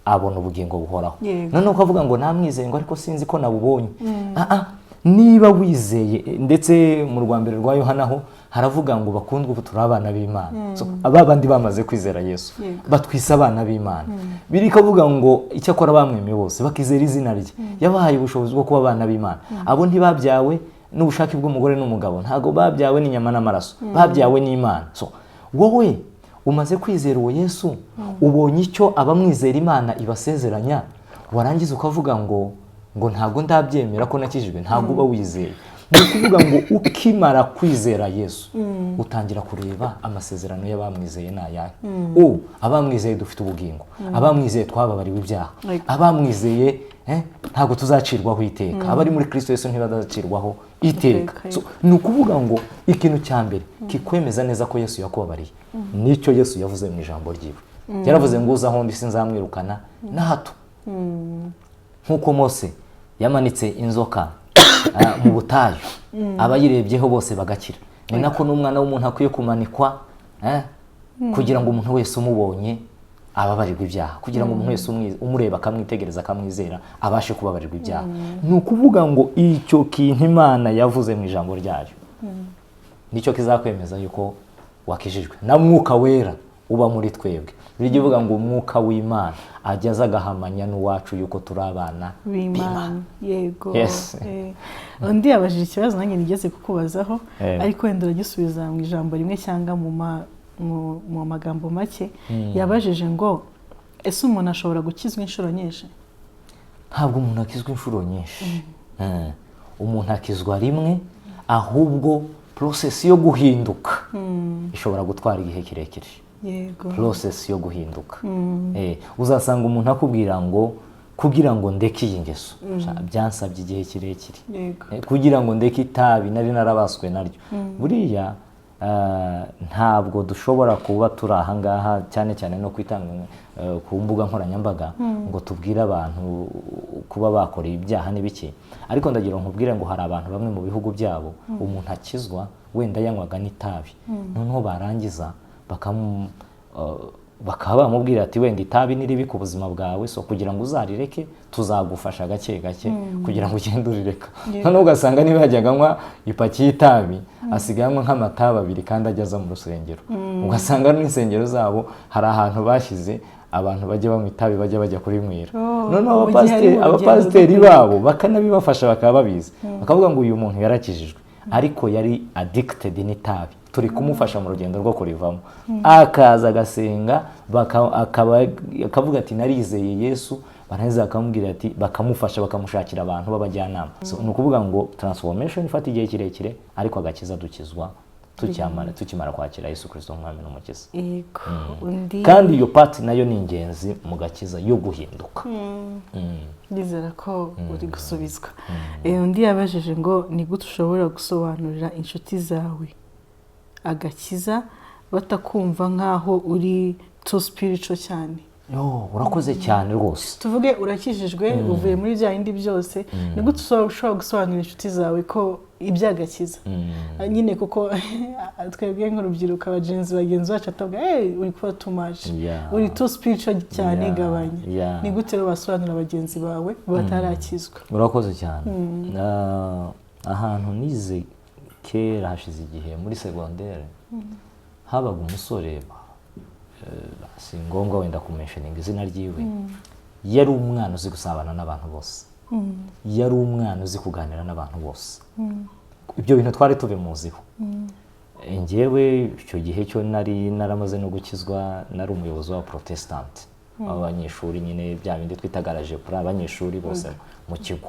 abona ubugingo buhoraho. Noneho ukavuga ngo namwizeye, ngo ariko sinzi ko nabubonye. Ah, ah, niba wizeye, ndetse mu rwa mbere rwa Yohana ho haravuga ngo: "Bakundwa, ubu turi abana b'Imana." So, aba bandi bamaze kwizera Yesu batwise abana b'Imana. Biri ikavuga ngo icyakora bamwemeye bose bakizera izina rye, yabahaye ubushobozi bwo kuba abana b'Imana. Abo ntibabyawe n'ubushake bw'umugore n'umugabo, ntabwo babyawe n'inyama n'amaraso, babyawe n'Imana. So wowe umaze kwizera uwo Yesu, ubonye icyo abamwizera Imana ibasezeranya, warangiza ukavuga ngo ntabwo ndabyemera ko nakijijwe, ntabwo uba wizeye. Ni ukuvuga ngo ukimara kwizera Yesu utangira kureba amasezerano y'abamwizeye ni ayahe. Abamwizeye dufite ubugingo, abamwizeye twababariwe ibyaha, abamwizeye ntabwo tuzacirwaho iteka, abari muri Kristo Yesu ntibazacirwaho iteka.
Iteka.
So, ni ukuvuga ngo ikintu cya mbere kikwemeza neza ko Yesu yakubabariye nicyo Yesu yavuze mu ijambo ryiwe. Yaravuze ngo: "Uza aho ndi sinzamwirukana na hato." Nk'uko Mose yamanitse inzoka mu butayu, abayirebyeho bose bagakira, ni nako n'Umwana w'umuntu akwiye kumanikwa, kugira ngo umuntu wese umubonye ababarirwe ibyaha, kugira ngo umuntu wese umureba akamwitegereza akamwizera abashe kubabarirwa ibyaha. Ni ukuvuga ngo icyo kintu Imana yavuze mu ijambo ryayo nicyo kizakwemeza yuko wakijijwe. Na Mwuka Wera uba muri twebwe, bijya ivuga ngo Umwuka w'Imana ajya aza agahamanya n'uwacu yuko turi abana
b'Imana. Yego.
Yes.
Undi yabajije ikibazo nanjye nigeze kukubazaho, ariko wenda uragisubiza mu ijambo rimwe cyangwa mu magambo make. Yabajije ngo: "Ese umuntu ashobora gukizwa inshuro nyinshi?"
Ntabwo umuntu akizwa inshuro nyinshi. Umuntu akizwa rimwe, ahubwo process yo guhinduka ishobora gutwara igihe kirekire. Process yo guhinduka. Uzasanga umuntu akubwira ngo kugira ngo ndeke iyi ngeso byansabye igihe kirekire. Kugira ngo ndeke itabi nari narabaswe naryo. Buriya ntabwo dushobora kuba turi ahangaha, cyane cyane no kwitanga ku mbuga nkoranyambaga, ngo tubwire abantu kuba bakora ibyaha n'ibiki, ariko ndagira ngo nkubwire ngo hari abantu bamwe mu bihugu byabo umuntu akizwa wenda yanywaga n'itabi, noneho barangiza bakaba bamubwira ati: "Wenda itabi ni ribi ku buzima bwawe, so kugira ngo uzarireke tuzagufasha gake gake kugira ngo ugende urireka." Noneho ugasanga niba yajyaga anywa ipaki y'itabi, asigaye anywa nk'amatabi abiri kandi ajya aza mu rusengero. Ugasanga n'insengero zabo hari ahantu bashyize abantu bajya banywa itabi, bajya bajya kurinywera.
Oh,
noneho
mu gihe ari mu rugendo
abapasiteri
rwo
babo bakanabibafasha, bakaba babizi, bakavuga ngo uyu muntu yarakijijwe ariko yari addicted n'itabi, turi kumufasha mu rugendo rwo kurivamo. Akaza agasenga, akavuga ati: "Narizeye Yesu." Barangiza bakamubwira ati, bakamufasha, bakamushakira abantu b'abajyanama. So, ni ukuvuga ngo transformation ifata igihe kirekire, ariko agakiza dukizwa tukimara kwakira Yesu Kirisito nk'Umwami n'Umukiza.
Yego. Undi
Kandi iyo part nayo ni ingenzi mu gakiza yo guhinduka.
Ndizera ko uri gusubizwa. Undi yabajije ngo: "Ni gute ushobora gusobanurira inshuti zawe agakiza batakumva nk'aho uri too spiritual cyane?"
Yo, urakoze cyane rwose.
Tuvuge urakijijwe, uvuye muri bya bindi byose, ni gute ushobora gusobanurira inshuti zawe ko iby'agakiza nyine? Kuko twebwe nk'urubyiruko, abagenzi bagenzi bacu atavuga: "Hey, uri kuba too much, uri too spiritual cyane, gabanya." Ni gute rero wasobanurira bagenzi bawe batarakizwa?
Urakoze cyane. Ahantu nize kera, hashize igihe, muri segondere, habaga umusore, si ngombwa wenda kumentioninga izina ryiwe. Yari umwana uzi gusabana n'abantu bose, yari umwana uzi kuganira n'abantu bose. Ibyo bintu twari tubimuziho. Njyewe icyo gihe cyo nari naramaze no gukizwa, nari umuyobozi wa Protestant w'abanyeshuri nyine, bya bindi twitaga rajepura, abanyeshuri bose mu kigo.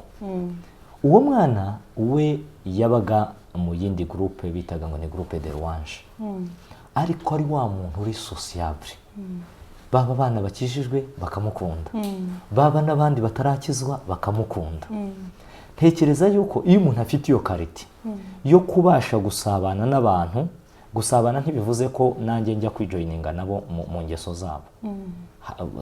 Uwo mwana we yabaga mu yindi groupe bitaga ngo ni groupe de louange, ariko ari wa muntu uri sociable. Baba abana bakijijwe bakamukunda, baba n'abandi batarakizwa bakamukunda. Ntekereza yuko iyo umuntu afite iyo qualité yo kubasha gusabana n'abantu, gusabana ntibivuze ko nanjye njya kwijoininga nabo mu ngeso zabo.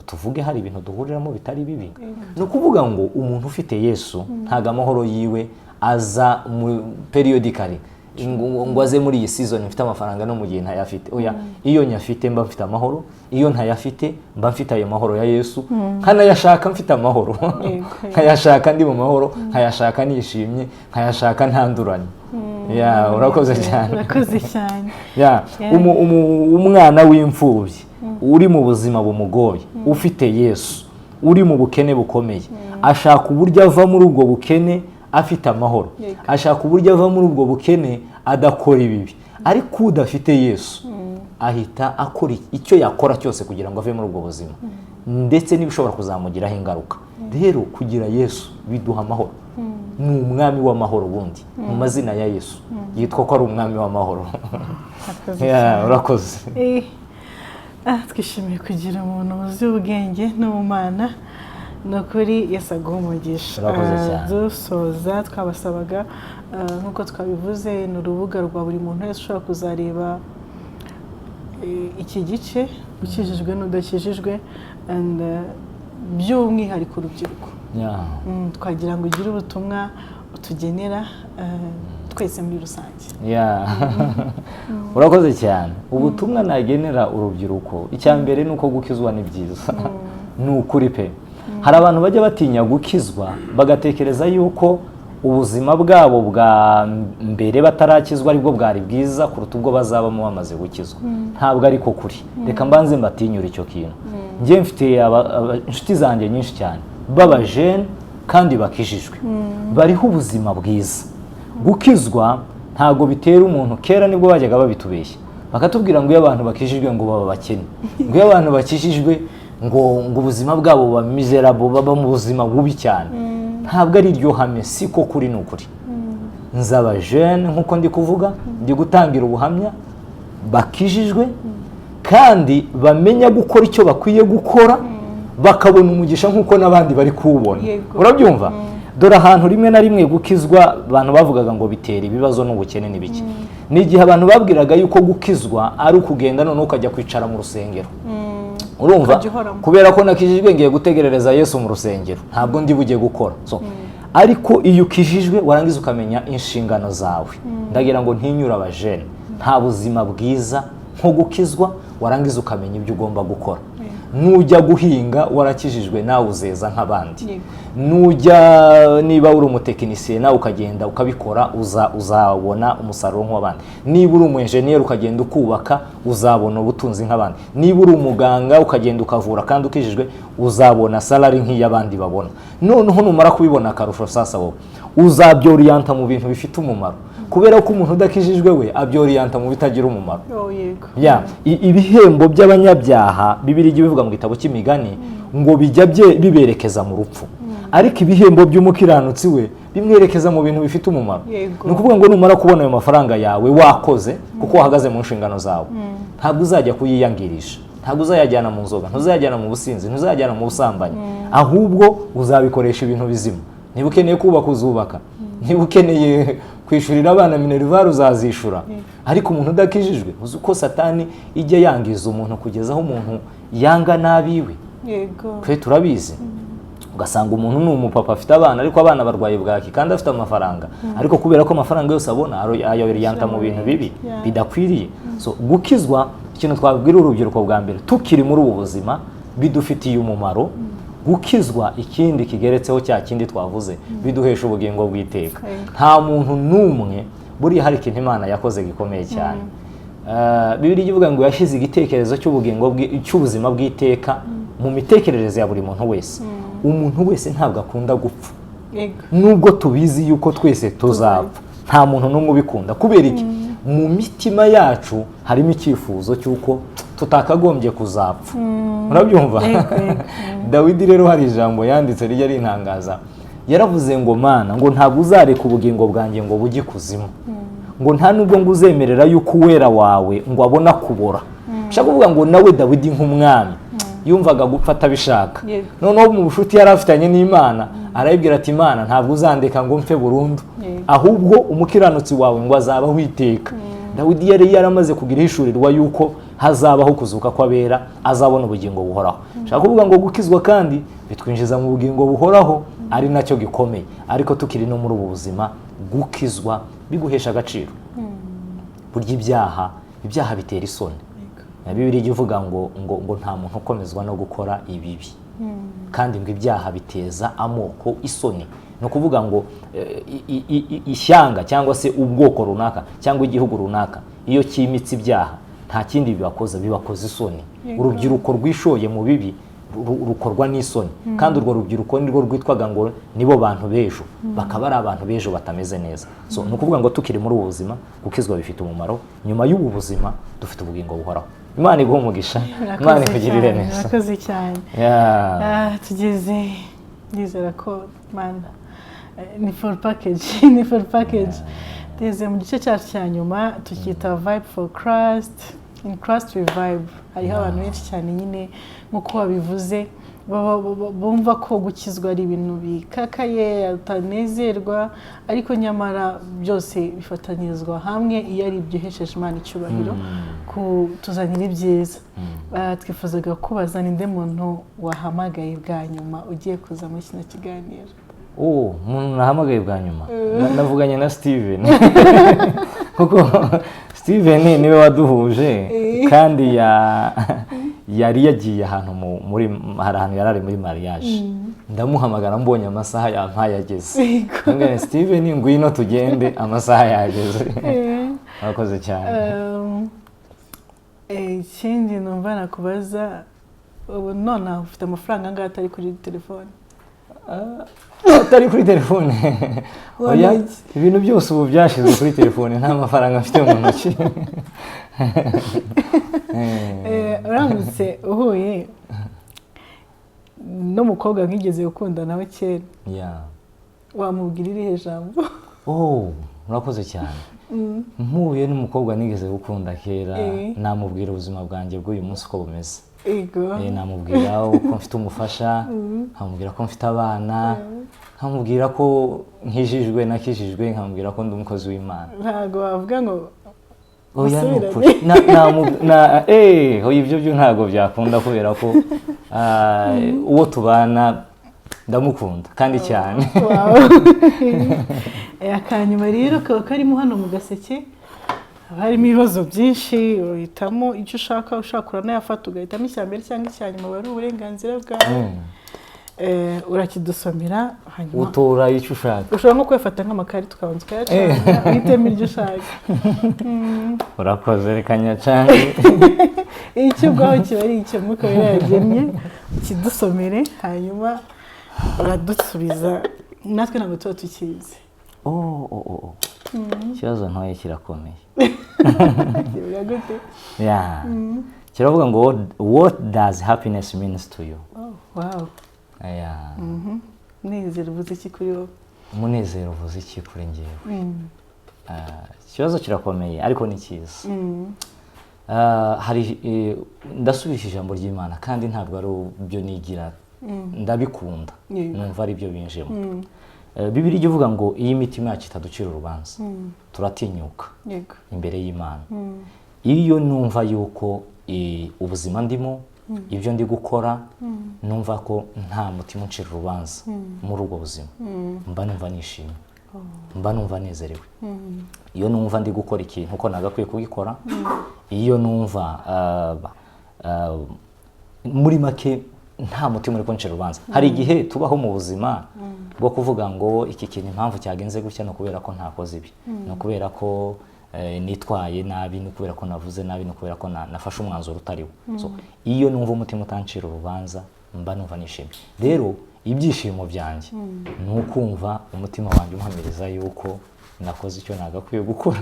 Tuvuge hari ibintu duhuriramo bitari bibi. Ni ukuvuga ngo umuntu ufite Yesu ntabwo amahoro yiwe aza periodically, ngo aze muri iyi season mfite amafaranga no mu gihe ntayafite. Oya, iyo nyafite mba mfite amahoro, iyo ntayafite mba mfite ayo mahoro ya Yesu, nkanayashaka mfite amahoro, nkayashaka ndi mu mahoro, nkayashaka nishimye, nkayashaka ntanduranye. Ya, urakoze cyane.
Urakoze cyane.
Ya, umwana w'imfubyi uri mu buzima bumugoye, ufite Yesu, uri mu bukene bukomeye, ashaka uburyo ava muri ubwo bukene afite amahoro, ashaka uburyo ava muri ubwo bukene adakora ibibi. Ariko udafite Yesu ahita akora icyo yakora cyose kugira ngo ave muri ubwo buzima, ndetse n'ibishobora kuzamugiraho ingaruka. Rero kugira Yesu biduha amahoro. Ni umwami w'amahoro. Ubundi mu mazina ya Yesu yitwa ko ari umwami w'amahoro.
Urakoze
Ya,
cyane.
urakoze.
Twishimiye kugira umuntu wuzuye ubwenge n'ubumana. Ni ukuri, Yesu aguha umugisha.
Urakoze cyane.
Dusoza, twabasabaga, nk'uko twabivuze, ni urubuga rwa buri muntu wese ushobora kuzareba iki gice, ukijijwe n'udakijijwe, and by'umwihariko urubyiruko. Twagira ngo ugire ubutumwa utugenera, twese muri rusange.
Ya. Urakoze cyane. Ubutumwa nagenera urubyiruko, icya mbere ni uko gukizwa ni byiza, ni ukuri pe. Hari abantu bajya batinya gukizwa, bagatekereza yuko ubuzima bwabo bwa mbere batarakizwa aribwo bwari bwiza kuruta ubwo bazabamo bamaze gukizwa. Ntabwo ariko kuri. Reka mbanze mbatinyure icyo kintu. Njye mfite inshuti zanjye nyinshi cyane b'abajene kandi bakijijwe, bariho ubuzima bwiza. Gukizwa ntabwo bitera umuntu, kera nibwo bajyaga babitubeshya, bakatubwira ngo iyo abantu bakijijwe ngo baba bakene, ngo iyo abantu bakijijwe ngo ubuzima bwabo buba miserable, baba mu buzima bubi cyane. Ntabwo ari iryo hame, siko kuri, ni ukuri. Nzi abajene, nk'uko ndi kuvuga, ndi gutangira ubuhamya, bakijijwe kandi bamenya gukora icyo bakwiye gukora, bakabona umugisha nk'uko n'abandi bari kuwubona. Urabyumva? Dore ahantu rimwe na rimwe gukizwa abantu bavugaga ngo bitera ibibazo n'ubukene n'ibiki, ni igihe abantu babwiraga yuko gukizwa ari ukugenda noneho ukajya kwicara mu rusengero. Urumva?
Ukajya uhoramo.
Kubera ko nakijijwe, ngiye gutegerereza Yesu mu rusengero, ntabwo ndi bujye gukora. So, ariko iyo ukijijwe warangiza ukamenya inshingano zawe, ndagira ngo ntinyure abajene, nta buzima bwiza nko gukizwa warangiza ukamenya ibyo ugomba gukora. Nujya guhinga warakijijwe, nawe uzeza nk'abandi. Nujya, niba uri umutekinisiye, nawe ukagenda ukabikora, uzabona umusaruro nk'uw'abandi. Niba uri umu enjeniyeri ukagenda ukubaka, uzabona ubutunzi nk'abandi. Niba uri umuganga ukagenda ukavura kandi ukijijwe, uzabona salary nk'iy'abandi babona. Noneho numara kubibona, akarusho sasa wowe uzabyoriyanta mu bintu bifite umumaro, kubera ko umuntu udakijijwe we abyoriyanta mu bitagira umumaro.
Oh, yego.
Ya, ibihembo by'abanyabyaha, Bibiliya ijya ibivuga mu gitabo cy'Imigani, ngo bijya biberekeza mu rupfu, ariko ibihembo by'umukiranutsi we bimwerekeza mu bintu bifite umumaro. Ni ukuvuga ngo numara kubona ayo mafaranga yawe wakoze, kuko wahagaze mu nshingano zawe, ntabwo uzajya kuyiyangirisha, ntabwo uzayajyana mu nzoga, ntuzayajyana mu businzi, ntuzayajyana mu busambanyi, ahubwo uzabikoresha ibintu bizima. Niba ukeneye kubaka, uzubaka. Niba ukeneye kwishyurira abana minerval, uzazishura. Ariko umuntu udakijijwe, uzi uko Satani ijya yangiza umuntu kugeza aho umuntu yanga n'abiwe. Twe turabizi, ugasanga umuntu ni umupapa, afite abana, ariko abana barwaye bwaki kandi afite amafaranga, ariko kubera ko amafaranga yose abona ayoriyanta mu bintu bibi bidakwiriye. So gukizwa, ikintu twabwira urubyiruko bwa mbere, tukiri muri ubu buzima bidufitiye umumaro gukizwa. Ikindi kigeretseho cya kindi twavuze, biduhesha ubugingo bw'iteka. Nta muntu n'umwe, buriya hari ikintu Imana yakoze gikomeye cyane. Bibiliya ivuga ngo yashyize igitekerezo cy'ubugingo cy'ubuzima bw'iteka mu mitekerereze ya buri muntu wese. Umuntu wese ntabwo akunda gupfa. Nubwo tubizi yuko twese tuzapfa, nta muntu n'umwe ubikunda. Kubera iki? Mu mitima yacu harimo icyifuzo cy'uko tutakagombye kuzapfa, urabyumva?
Yego.
Dawidi rero hari ijambo yanditse rijya rintangaza. Yaravuze ngo: "Mana," ngo, "ntabwo uzareka ubugingo bwanjye ngo bujye ikuzimu," ngo, "nta nubwo ngo uzemerera yuko uwera wawe ngo abona kubora." Ushaka kuvuga ngo nawe Dawidi nk'umwami yumvaga gupfa atabishaka. Noneho mu bushuti yari afitanye n'Imana arayibwira ati: "Imana, ntabwo uzandeka ngo mpfe burundu, ahubwo umukiranutsi wawe ngo azabaho iteka." Dawidi yari yaramaze kugira ihishurirwa yuko hazabaho kuzuka kw'abera, azabona ubugingo buhoraho. Nshaka kuvuga ngo gukizwa kandi bitwinjiza mu bugingo buhoraho, ari nacyo gikomeye. Ariko tukiri no muri ubu buzima, gukizwa biguhesha agaciro. Burya ibyaha bitera isoni. Na Bibiliya ijya ivuga ngo nta muntu ukomezwa no gukora ibibi, kandi ngo ibyaha biteza amoko isoni. Ni ukuvuga ngo ishyanga cyangwa se ubwoko runaka cyangwa igihugu runaka, iyo cyimitse ibyaha, nta kindi bibakoza, bibakoza isoni. Urubyiruko rwishoye mu bibi rukorwa n'isoni, kandi urwo rubyiruko nirwo rwitwaga ngo nibo bantu b'ejo, bakaba ari abantu b'ejo batameze neza. So ni ukuvuga ngo tukiri muri ubu buzima, gukizwa bifite umumaro. Nyuma y'ubu buzima dufite ubugingo buhoraho. Imana iguhe umugisha, Imana
Murakoze
ikugirire
cyane,
neza.
Murakoze cyane. Tugeze, ndizera ko Mana ni full package, ni full package. Tugeze mu gice cyacu cya nyuma, tukita Vibe for Christ, in Christ we vibe. Hariho abantu benshi cyane nyine, nk'uko wabivuze, bumva ko gukizwa ari ibintu bikakaye, utanezerwa, ariko nyamara byose bifatanyirizwa hamwe iyo ari ibyo uhesheje Imana icyubahiro, kutuzanira ibyiza. Twifuzaga kubaza, ninde muntu wahamagaye bwa nyuma ugiye kuza muri kino kiganiro?
Oh, umuntu nahamagaye bwa nyuma, navuganye na Steven, kuko Steven niwe waduhuje, kandi yari yagiye ahantu muri, hari ahantu yari ari muri mariage. Ndamuhamagara mbonye amasaha yampaye ageze. Ndamubwira nti: "Steven, ngwino tugende, amasaha yageze." Murakoze cyane.
Ikindi numva nakubaza, ubu nonaha ufite amafaranga angahe atari kuri telefone?
Atari kuri telefone? Oya.
Wabiki?
Ibintu byose ubu byashyizwe kuri telefone, nta mafaranga mfite mu ntoki.
Uramutse uhuye n'umukobwa mwigeze gukunda nawe kera, wamubwira irihe jambo?
Oh, murakoze cyane. Mpuye n'umukobwa nigeze gukunda kera, namubwira ubuzima bwanjye bw'uyu munsi uko bumeze. Namubwira uko mfite umufasha, nkamubwira ko mfite abana, nkamubwira ko nkijijwe, nakijijwe, nkamubwira ko ndi umukozi w'Imana.
Ntabwo wavuga ngo
Oya, ni
musubirane?
ukuri. Oya, ibyo byo ntabwo byakunda, kubera ko uwo tubana ndamukunda kandi cyane.
Wow. Akanyuma rero kaba karimo hano mu gaseke, haba harimo ibibazo byinshi, uhitamo icyo ushaka. Ushaka uranayafata ugahitamo icya mbere cyangwa icya nyuma, aba ari uburenganzira bwawe. Urakidusomera hanyuma
Utora icyo ushaka.
Ushobora nko kuyafata nk'amakarita, ukabanza ukayacanga, uhitemo iryo ushaka.
Urakoze, reka nyacange.
Icyo ubwaho kiba ari icyo Mwuka Wera yagennye. Ukidusomere, hanyuma uradusubiza, natwe ntabwo tuba tukizi.
Oh. Ikibazo ntoya kirakomeye.
Kivuga gute?
Yeah. Kiravuga ngo: What does happiness means to you?"
Oh, wow.
Yeah.
Umunezero uvuze iki kuri wowe?
Umunezero uvuze iki kuri njyewe? Ikibazo kirakomeye, ariko ni cyiza. Hari ndasubisha ijambo ry'Imana, kandi ntabwo ari byo nigira, ndabikunda. Numva ari byo binjemo. Bibiliya ijya ivuga ngo iyo imitima yacu itaducira urubanza, turatinyuka imbere y'Imana. Iyo numva yuko ubuzima ndimo Ibyo ndi gukora, numva ko nta mutima uncira urubanza muri ubwo buzima, mba numva nishimye, mba numva nezerewe. Iyo numva ndi gukora ikintu uko nagakwiye kugikora, iyo numva muri make nta mutima uri kuncira urubanza. Hari igihe tubaho mu buzima bwo kuvuga ngo iki kintu impamvu cyagenze gutya ni ukubera ko ntakoze ibi, ni ukubera ko nitwaye nabi, ni ukubera ko navuze nabi, ni ukubera ko nafashe umwanzuro utari wo. So, iyo numva umutima utancira urubanza, mba numva nishimye. Rero ibyishimo byanjye ni ukumva umutima wanjye umpamiriza yuko nakoze icyo nagakwiye gukora.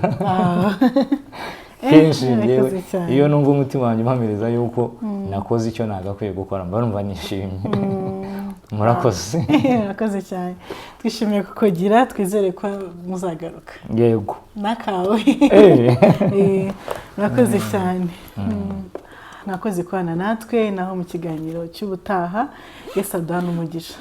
Kenshi njyewe
Murakoze cyane.
iyo numva umutima wanjye umpamiriza yuko nakoze icyo nagakwiye gukora, mba numva nishimye. Murakoze.
Murakoze cyane, twishimiye kukugira, twizere ko muzagaruka.
Yego.
N'akawe. Murakoze cyane. Mwakoze kubana natwe, naho mu kiganiro cy'ubutaha. Yesu aduhane umugisha.